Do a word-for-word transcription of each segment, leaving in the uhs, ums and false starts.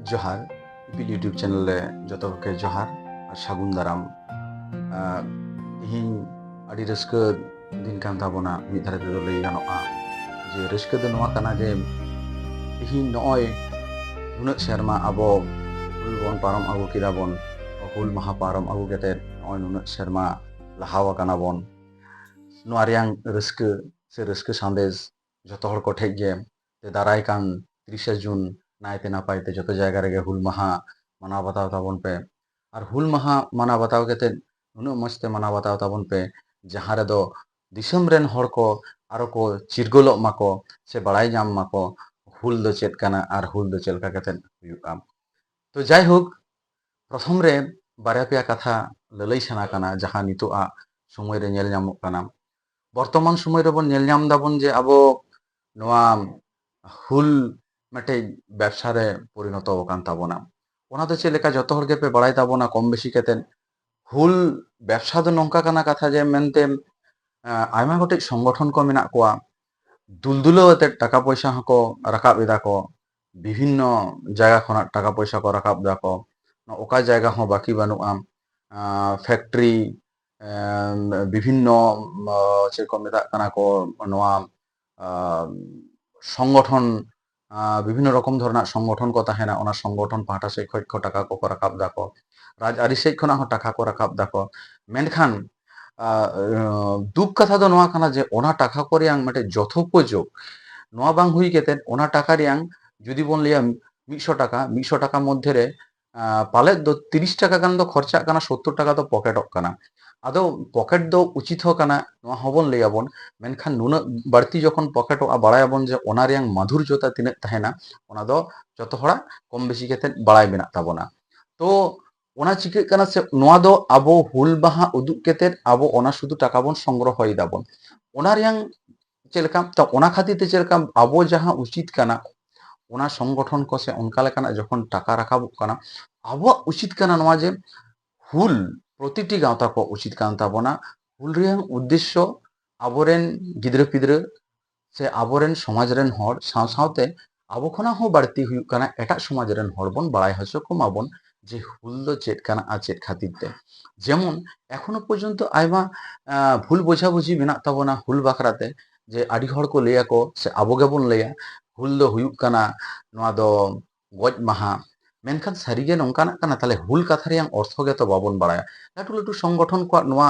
ᱡᱚᱦᱟᱨ, ᱤᱯᱤᱞ YouTube channel ᱨᱮ ᱡᱚᱛᱚ ᱠᱚᱜᱮ ᱡᱚᱦᱟᱨ ᱟᱨ ᱥᱟᱹᱜᱩᱱ ᱫᱟᱨᱟᱢ᱾ ᱟᱨ ᱛᱤᱦᱤᱧ ᱟᱹᱰᱤ ᱨᱟᱹᱥᱠᱟᱹ ᱫᱤᱱ ᱠᱟᱱ ᱛᱟᱵᱚᱱᱟ, ᱢᱤᱫ ᱫᱷᱟᱨᱮ ᱛᱮᱫᱚ ᱞᱟᱹᱭ ᱜᱟᱱᱚᱜᱼᱟ ᱡᱮ ᱨᱟᱹᱥᱠᱟᱹ ᱫᱚ ᱱᱚᱣᱟ ᱠᱟᱱᱟ ᱡᱮ ᱛᱤᱦᱤᱧ ᱱᱚᱜᱼᱚᱭ ᱱᱩᱱᱟᱹᱜ ᱥᱮᱨᱢᱟ ᱟᱵᱚ ᱦᱩᱞ ᱵᱚᱱ ᱯᱟᱨᱚᱢ ᱟᱹᱜᱩ ᱠᱮᱫᱟ ᱵᱚᱱ, ᱦᱩᱞ ᱢᱟᱦᱟ ᱯᱟᱨᱚᱢ ᱟᱹᱜᱩ ᱠᱟᱛᱮᱫ ᱱᱚᱜᱼᱚᱭ ᱱᱩᱱᱟᱹᱜ ᱥᱮᱨᱢᱟ ᱞᱟᱦᱟᱣ ᱟᱠᱟᱱᱟ ᱵᱚᱱ᱾ ᱱᱚᱣᱟ ᱨᱮᱭᱟᱝ ᱨᱟᱹᱥᱠᱟᱹ ᱥᱮ ᱨᱟᱹᱥᱠᱟᱹ ᱥᱟᱸᱫᱮᱥ ᱡᱚᱛᱚ ᱦᱚᱲ ᱠᱚᱴᱷᱮᱡ ᱜᱮ ᱛᱮ ᱫᱟᱨᱟᱭ ᱠᱟᱱ ᱛᱤᱨᱤᱥᱟ ᱡᱩᱱ ᱱᱟᱭᱛᱮ ᱱᱟᱯᱟᱭ ᱛᱮ ᱡᱚᱛᱚ ᱡᱟᱭᱜᱟ ᱨᱮᱜᱮ ᱦᱩᱞ ᱢᱟᱦᱟ ᱢᱟᱱᱟᱣ ᱵᱟᱛᱟᱣ ᱛᱟᱵᱚᱱ ᱯᱮ᱾ ᱟᱨ ᱦᱩᱞ ᱢᱟᱦᱟ ᱢᱟᱱᱟᱣ ᱵᱟᱛᱟᱣ ᱠᱟᱛᱮᱫ ᱱᱩᱱᱟᱹᱜ ᱢᱚᱡᱽ ᱛᱮ ᱢᱟᱱᱟᱣ ᱵᱟᱛᱟᱣ ᱛᱟᱵᱚᱱ ᱯᱮ, ᱡᱟᱦᱟᱸ ᱨᱮᱫᱚ ᱫᱤᱥᱚᱢ ᱨᱮᱱ ᱦᱚᱲ ᱠᱚ ᱟᱨᱚ ᱠᱚ ᱪᱤᱨᱜᱟᱹᱞᱚᱜ ᱢᱟᱠᱚ ᱥᱮ ᱵᱟᱲᱟᱭ ᱧᱟᱢ ᱢᱟᱠᱚ ᱦᱩᱞ ᱫᱚ ᱪᱮᱫ ᱠᱟᱱᱟ ᱟᱨ ᱦᱩᱞ ᱫᱚ ᱪᱮᱫ ᱞᱮᱠᱟ ᱠᱟᱛᱮᱫ ᱦᱩᱭᱩᱜᱼᱟ᱾ ᱛᱚ ᱡᱟᱭᱦᱳᱠ, ᱯᱨᱚᱛᱷᱚᱢ ᱨᱮ ᱵᱟᱨᱭᱟ ᱯᱮᱭᱟ ᱠᱟᱛᱷᱟ ᱞᱟᱹᱞᱟᱹᱭ ᱥᱟᱱᱟ ᱠᱟᱱᱟ, ᱡᱟᱦᱟᱸ ᱱᱤᱛᱚᱜ ᱟᱜ ᱥᱚᱢᱚᱭ ᱨᱮ ᱧᱮᱞ ᱧᱟᱢᱚᱜ ᱠᱟᱱᱟ᱾ ᱵᱚᱨᱛᱚᱢᱟᱱ ᱥᱚᱢᱚᱭ ᱨᱮᱵᱚᱱ ᱧᱮᱞ ᱧᱟᱢ ᱫᱟᱵᱚᱱ ᱡᱮ ᱟᱵᱚ ᱱᱚᱣᱟ ᱦᱩᱞ ᱢᱤᱫᱴᱮᱡ ᱵᱮᱵᱽᱥᱟ ᱨᱮ ᱯᱚᱨᱤᱱᱚᱛᱚ ᱟᱠᱟᱱ ᱛᱟᱵᱚᱱᱟ᱾ ᱚᱱᱟ ᱫᱚ ᱪᱮᱫ ᱞᱮᱠᱟ ᱡᱚᱛᱚ ᱦᱚᱲ ᱜᱮᱯᱮ ᱵᱟᱲᱟᱭ ᱛᱟᱵᱚᱱᱟ ᱠᱚᱢ ᱵᱮᱥᱤ ᱠᱟᱛᱮᱫ᱾ ᱦᱩᱞ ᱵᱮᱵᱽᱥᱟ ᱫᱚ ᱱᱚᱝᱠᱟ ᱠᱟᱱᱟ ᱠᱟᱛᱷᱟ ᱡᱮ ᱢᱮᱱᱛᱮ, ᱟᱸ, ᱟᱭᱢᱟ ᱜᱚᱴᱮᱡ ᱥᱚᱝᱜᱚᱴᱷᱚᱱ ᱠᱚ ᱢᱮᱱᱟᱜ ᱠᱚᱣᱟ, ᱫᱩᱞᱫᱩᱞᱟᱹᱣ ᱟᱛᱮᱫ ᱴᱟᱠᱟ ᱯᱚᱭᱥᱟ ᱦᱚᱸᱠᱚ ᱨᱟᱠᱟᱵ ᱮᱫᱟ ᱠᱚ, ᱵᱤᱵᱷᱤᱱᱱᱚ ᱡᱟᱭᱜᱟ ᱠᱷᱚᱱᱟᱜ ᱴᱟᱠᱟ ᱯᱚᱭᱥᱟ ᱠᱚ ᱨᱟᱠᱟᱵ ᱮᱫᱟ ᱠᱚ, ᱚᱠᱟ ᱡᱟᱭᱜᱟ ᱦᱚᱸ ᱵᱟᱹᱠᱤ ᱵᱟᱹᱱᱩᱜᱼᱟ᱾ ᱟᱸ, ᱯᱷᱮᱠᱴᱨᱤ, ᱮᱸ, ᱵᱤᱵᱷᱤᱱᱱᱚ, ᱟᱸ, ᱪᱮᱫ ᱠᱚ ᱢᱮᱛᱟᱜ ᱠᱟᱱᱟ ᱠᱚ, ᱱᱚᱣᱟ, ᱟᱸ, ᱥᱚᱝᱜᱚᱴᱷᱚᱱ, ᱟᱸ, ᱵᱤᱵᱷᱤᱱᱱᱚ ᱨᱚᱠᱚᱢ ᱫᱷᱚᱨᱚᱱᱟᱜ ᱥᱚᱝᱜᱚᱴᱷᱚᱱ ᱠᱚ ᱛᱟᱦᱮᱱᱟ, ᱚᱱᱟ ᱥᱚᱝᱜᱚᱴᱷᱚᱱ ᱯᱟᱦᱴᱟ ᱥᱮᱫ ᱠᱷᱚᱱ ᱠᱚ ᱴᱟᱠᱟ ᱠᱚᱠᱚ ᱨᱟᱠᱟᱵ ᱫᱟᱠᱚ, ᱨᱟᱡᱽ ᱟᱹᱨᱤ ᱥᱮᱫ ᱠᱷᱚᱱᱟᱜ ᱦᱚᱸ ᱴᱟᱠᱟ ᱠᱚ ᱨᱟᱠᱟᱵ ᱫᱟᱠᱚ᱾ ᱢᱮᱱᱠᱷᱟᱱ, ᱟᱸ, ᱫᱩᱠ ᱠᱟᱛᱷᱟ ᱫᱚ ᱱᱚᱣᱟ ᱠᱟᱱᱟ ᱡᱮ ᱚᱱᱟ ᱴᱟᱠᱟ ᱠᱚ ᱨᱮᱭᱟᱝ ᱢᱤᱫᱴᱮᱡ ᱡᱚᱛᱷᱳᱯᱚᱡᱳᱜᱽ ᱱᱚᱣᱟ ᱵᱟᱝ ᱦᱩᱭ ᱠᱟᱛᱮᱫ ᱚᱱᱟ ᱴᱟᱠᱟ ᱨᱮᱭᱟᱝ ᱡᱩᱫᱤ ᱵᱚᱱ ᱞᱟᱹᱭᱟ ᱢᱤᱫᱥᱚ ᱴᱟᱠᱟ, ᱢᱤᱫᱥᱚ ᱴᱟᱠᱟ ᱢᱚᱫᱽᱫᱷᱮ ᱨᱮ ᱟᱸ, ᱯᱟᱞᱮᱫ ᱫᱚ ᱛᱤᱨᱤᱥ ᱴᱟᱠᱟ ᱜᱟᱱ ᱫᱚ ᱠᱷᱚᱨᱪᱟᱜ ᱠᱟᱱᱟ, ᱥᱳᱛᱛᱳᱨ ᱴᱟᱠᱟ ᱫᱚ ᱯᱚᱠᱮᱴᱚᱜ ᱠᱟᱱᱟ᱾ ᱟᱫᱚ ᱯᱚᱠᱮᱴ ᱫᱚ ᱩᱪᱤᱛ ᱦᱚᱸ ᱠᱟᱱᱟ, ᱱᱚᱣᱟ ᱦᱚᱸᱵᱚᱱ ᱞᱟᱹᱭᱟᱵᱚᱱ, ᱢᱮᱱᱠᱷᱟᱱ ᱱᱩᱱᱟᱹᱜ ᱵᱟᱹᱲᱛᱤ ᱡᱚᱠᱷᱚᱱ ᱯᱚᱠᱮᱴᱚᱜᱼᱟ, ᱵᱟᱲᱟᱭᱟᱵᱚᱱ ᱡᱮ ᱚᱱᱟ ᱨᱮᱭᱟᱝ ᱢᱟᱫᱷᱩᱨᱡᱚᱛᱟ ᱛᱤᱱᱟᱹᱜ ᱛᱟᱦᱮᱱᱟ, ᱚᱱᱟ ᱫᱚ ᱡᱚᱛᱚ ᱦᱚᱲᱟᱜ ᱠᱚᱢ ᱵᱮᱥᱤ ᱠᱟᱛᱮᱫ ᱵᱟᱲᱟᱭ ᱢᱮᱱᱟᱜ ᱛᱟᱵᱚᱱᱟ᱾ ᱛᱚ ᱚᱱᱟ ᱪᱤᱠᱟᱹᱜ ᱠᱟᱱᱟ ᱥᱮ, ᱱᱚᱣᱟ ᱫᱚ ᱟᱵᱚ ᱦᱩᱞ ᱢᱟᱦᱟ ᱩᱫᱩᱜ ᱠᱟᱛᱮᱫ ᱟᱵᱚ ᱚᱱᱟ ᱥᱩᱫᱷᱩ ᱴᱟᱠᱟ ᱵᱚᱱ ᱥᱚᱝᱜᱨᱚᱦᱚᱭ ᱫᱟᱵᱚᱱ᱾ ᱚᱱᱟ ᱨᱮᱭᱟᱝ ᱪᱮᱫ ᱞᱮᱠᱟ, ᱛᱚ ᱚᱱᱟ ᱠᱷᱟᱹᱛᱤᱨ ᱛᱮ ᱪᱮᱫ ᱞᱮᱠᱟ ᱟᱵᱚ ᱡᱟᱦᱟᱸ ᱩᱪᱤᱛ ᱠᱟᱱᱟ, ᱚᱱᱟ ᱥᱚᱝᱜᱚᱴᱷᱚᱱ ᱠᱚ ᱥᱮ ᱚᱱᱠᱟ ᱞᱮᱠᱟᱱᱟᱜ ᱡᱚᱠᱷᱚᱱ ᱴᱟᱠᱟ ᱨᱟᱠᱟᱵᱚᱜ ᱠᱟᱱᱟ, ᱟᱵᱚᱣᱟᱜ ᱩᱪᱤᱛ ᱠᱟᱱᱟ ᱱᱚᱣᱟ ᱡᱮ ᱦᱩᱞ ᱯᱨᱚᱛᱤᱴᱤ ᱜᱟᱶᱛᱟ ᱠᱚ ᱩᱪᱤᱛ ᱠᱟᱱ ᱛᱟᱵᱚᱱᱟ, ᱦᱩᱞ ᱨᱮᱭᱟᱝ ᱩᱫᱽᱫᱮᱥᱥᱚ ᱟᱵᱚᱨᱮᱱ ᱜᱤᱫᱽᱨᱟᱹ ᱯᱤᱫᱽᱨᱟᱹ ᱥᱮ ᱟᱵᱚᱨᱮᱱ ᱥᱚᱢᱟᱡᱽ ᱨᱮᱱ ᱦᱚᱲ ᱥᱟᱶ ᱥᱟᱶᱛᱮ ᱟᱵᱚ ᱠᱷᱚᱱᱟᱜ ᱦᱚᱸ ᱵᱟᱹᱲᱛᱤ ᱦᱩᱭᱩᱜ ᱠᱟᱱᱟ ᱮᱴᱟᱜ ᱥᱚᱢᱟᱡᱽ ᱨᱮᱱ ᱦᱚᱲ ᱵᱚᱱ ᱵᱟᱲᱟᱭ ᱦᱚᱪᱚ ᱠᱚᱢᱟ ᱵᱚᱱ ᱡᱮ ᱦᱩᱞ ᱫᱚ ᱪᱮᱫ ᱠᱟᱱᱟ ᱟᱨ ᱪᱮᱫ ᱠᱷᱟᱹᱛᱤᱨ ᱛᱮ᱾ ᱡᱮᱢᱚᱱ ᱮᱠᱷᱚᱱᱚ ᱯᱚᱨᱡᱚᱱᱛᱚ ᱟᱭᱢᱟ ᱟᱸ, ᱵᱷᱩᱞ ᱵᱳᱡᱷᱟᱵᱩᱡᱷᱤ ᱢᱮᱱᱟᱜ ᱛᱟᱵᱚᱱᱟ ᱦᱩᱞ ᱵᱟᱠᱷᱨᱟ ᱛᱮ, ᱡᱮ ᱟᱹᱰᱤ ᱦᱚᱲ ᱠᱚ ᱞᱟᱹᱭᱟᱠᱚ ᱥᱮ ᱟᱵᱚ ᱜᱮᱵᱚᱱ ᱞᱟᱹᱭᱟ ᱦᱩᱞ ᱫᱚ ᱦᱩᱭᱩᱜ ᱠᱟᱱᱟ ᱱᱚᱣᱟ ᱫᱚ ᱜᱚᱡ ᱢᱟᱦᱟ᱾ ᱢᱮᱱᱠᱷᱟᱱ ᱥᱟᱹᱨᱤᱜᱮ ᱱᱚᱝᱠᱟᱱᱟᱜ ᱠᱟᱱᱟ? ᱛᱟᱦᱞᱮ ᱦᱩᱞ ᱠᱟᱛᱷᱟ ᱨᱮᱭᱟᱜ ᱚᱨᱛᱷᱚ ᱜᱮᱛᱚ ᱵᱟᱵᱚᱱ ᱵᱟᱲᱟᱭᱟ᱾ ᱞᱟᱹᱴᱩ ᱞᱟᱹᱴᱩ ᱥᱚᱝᱜᱚᱴᱷᱚᱱ ᱠᱚᱣᱟᱜ ᱱᱚᱣᱟ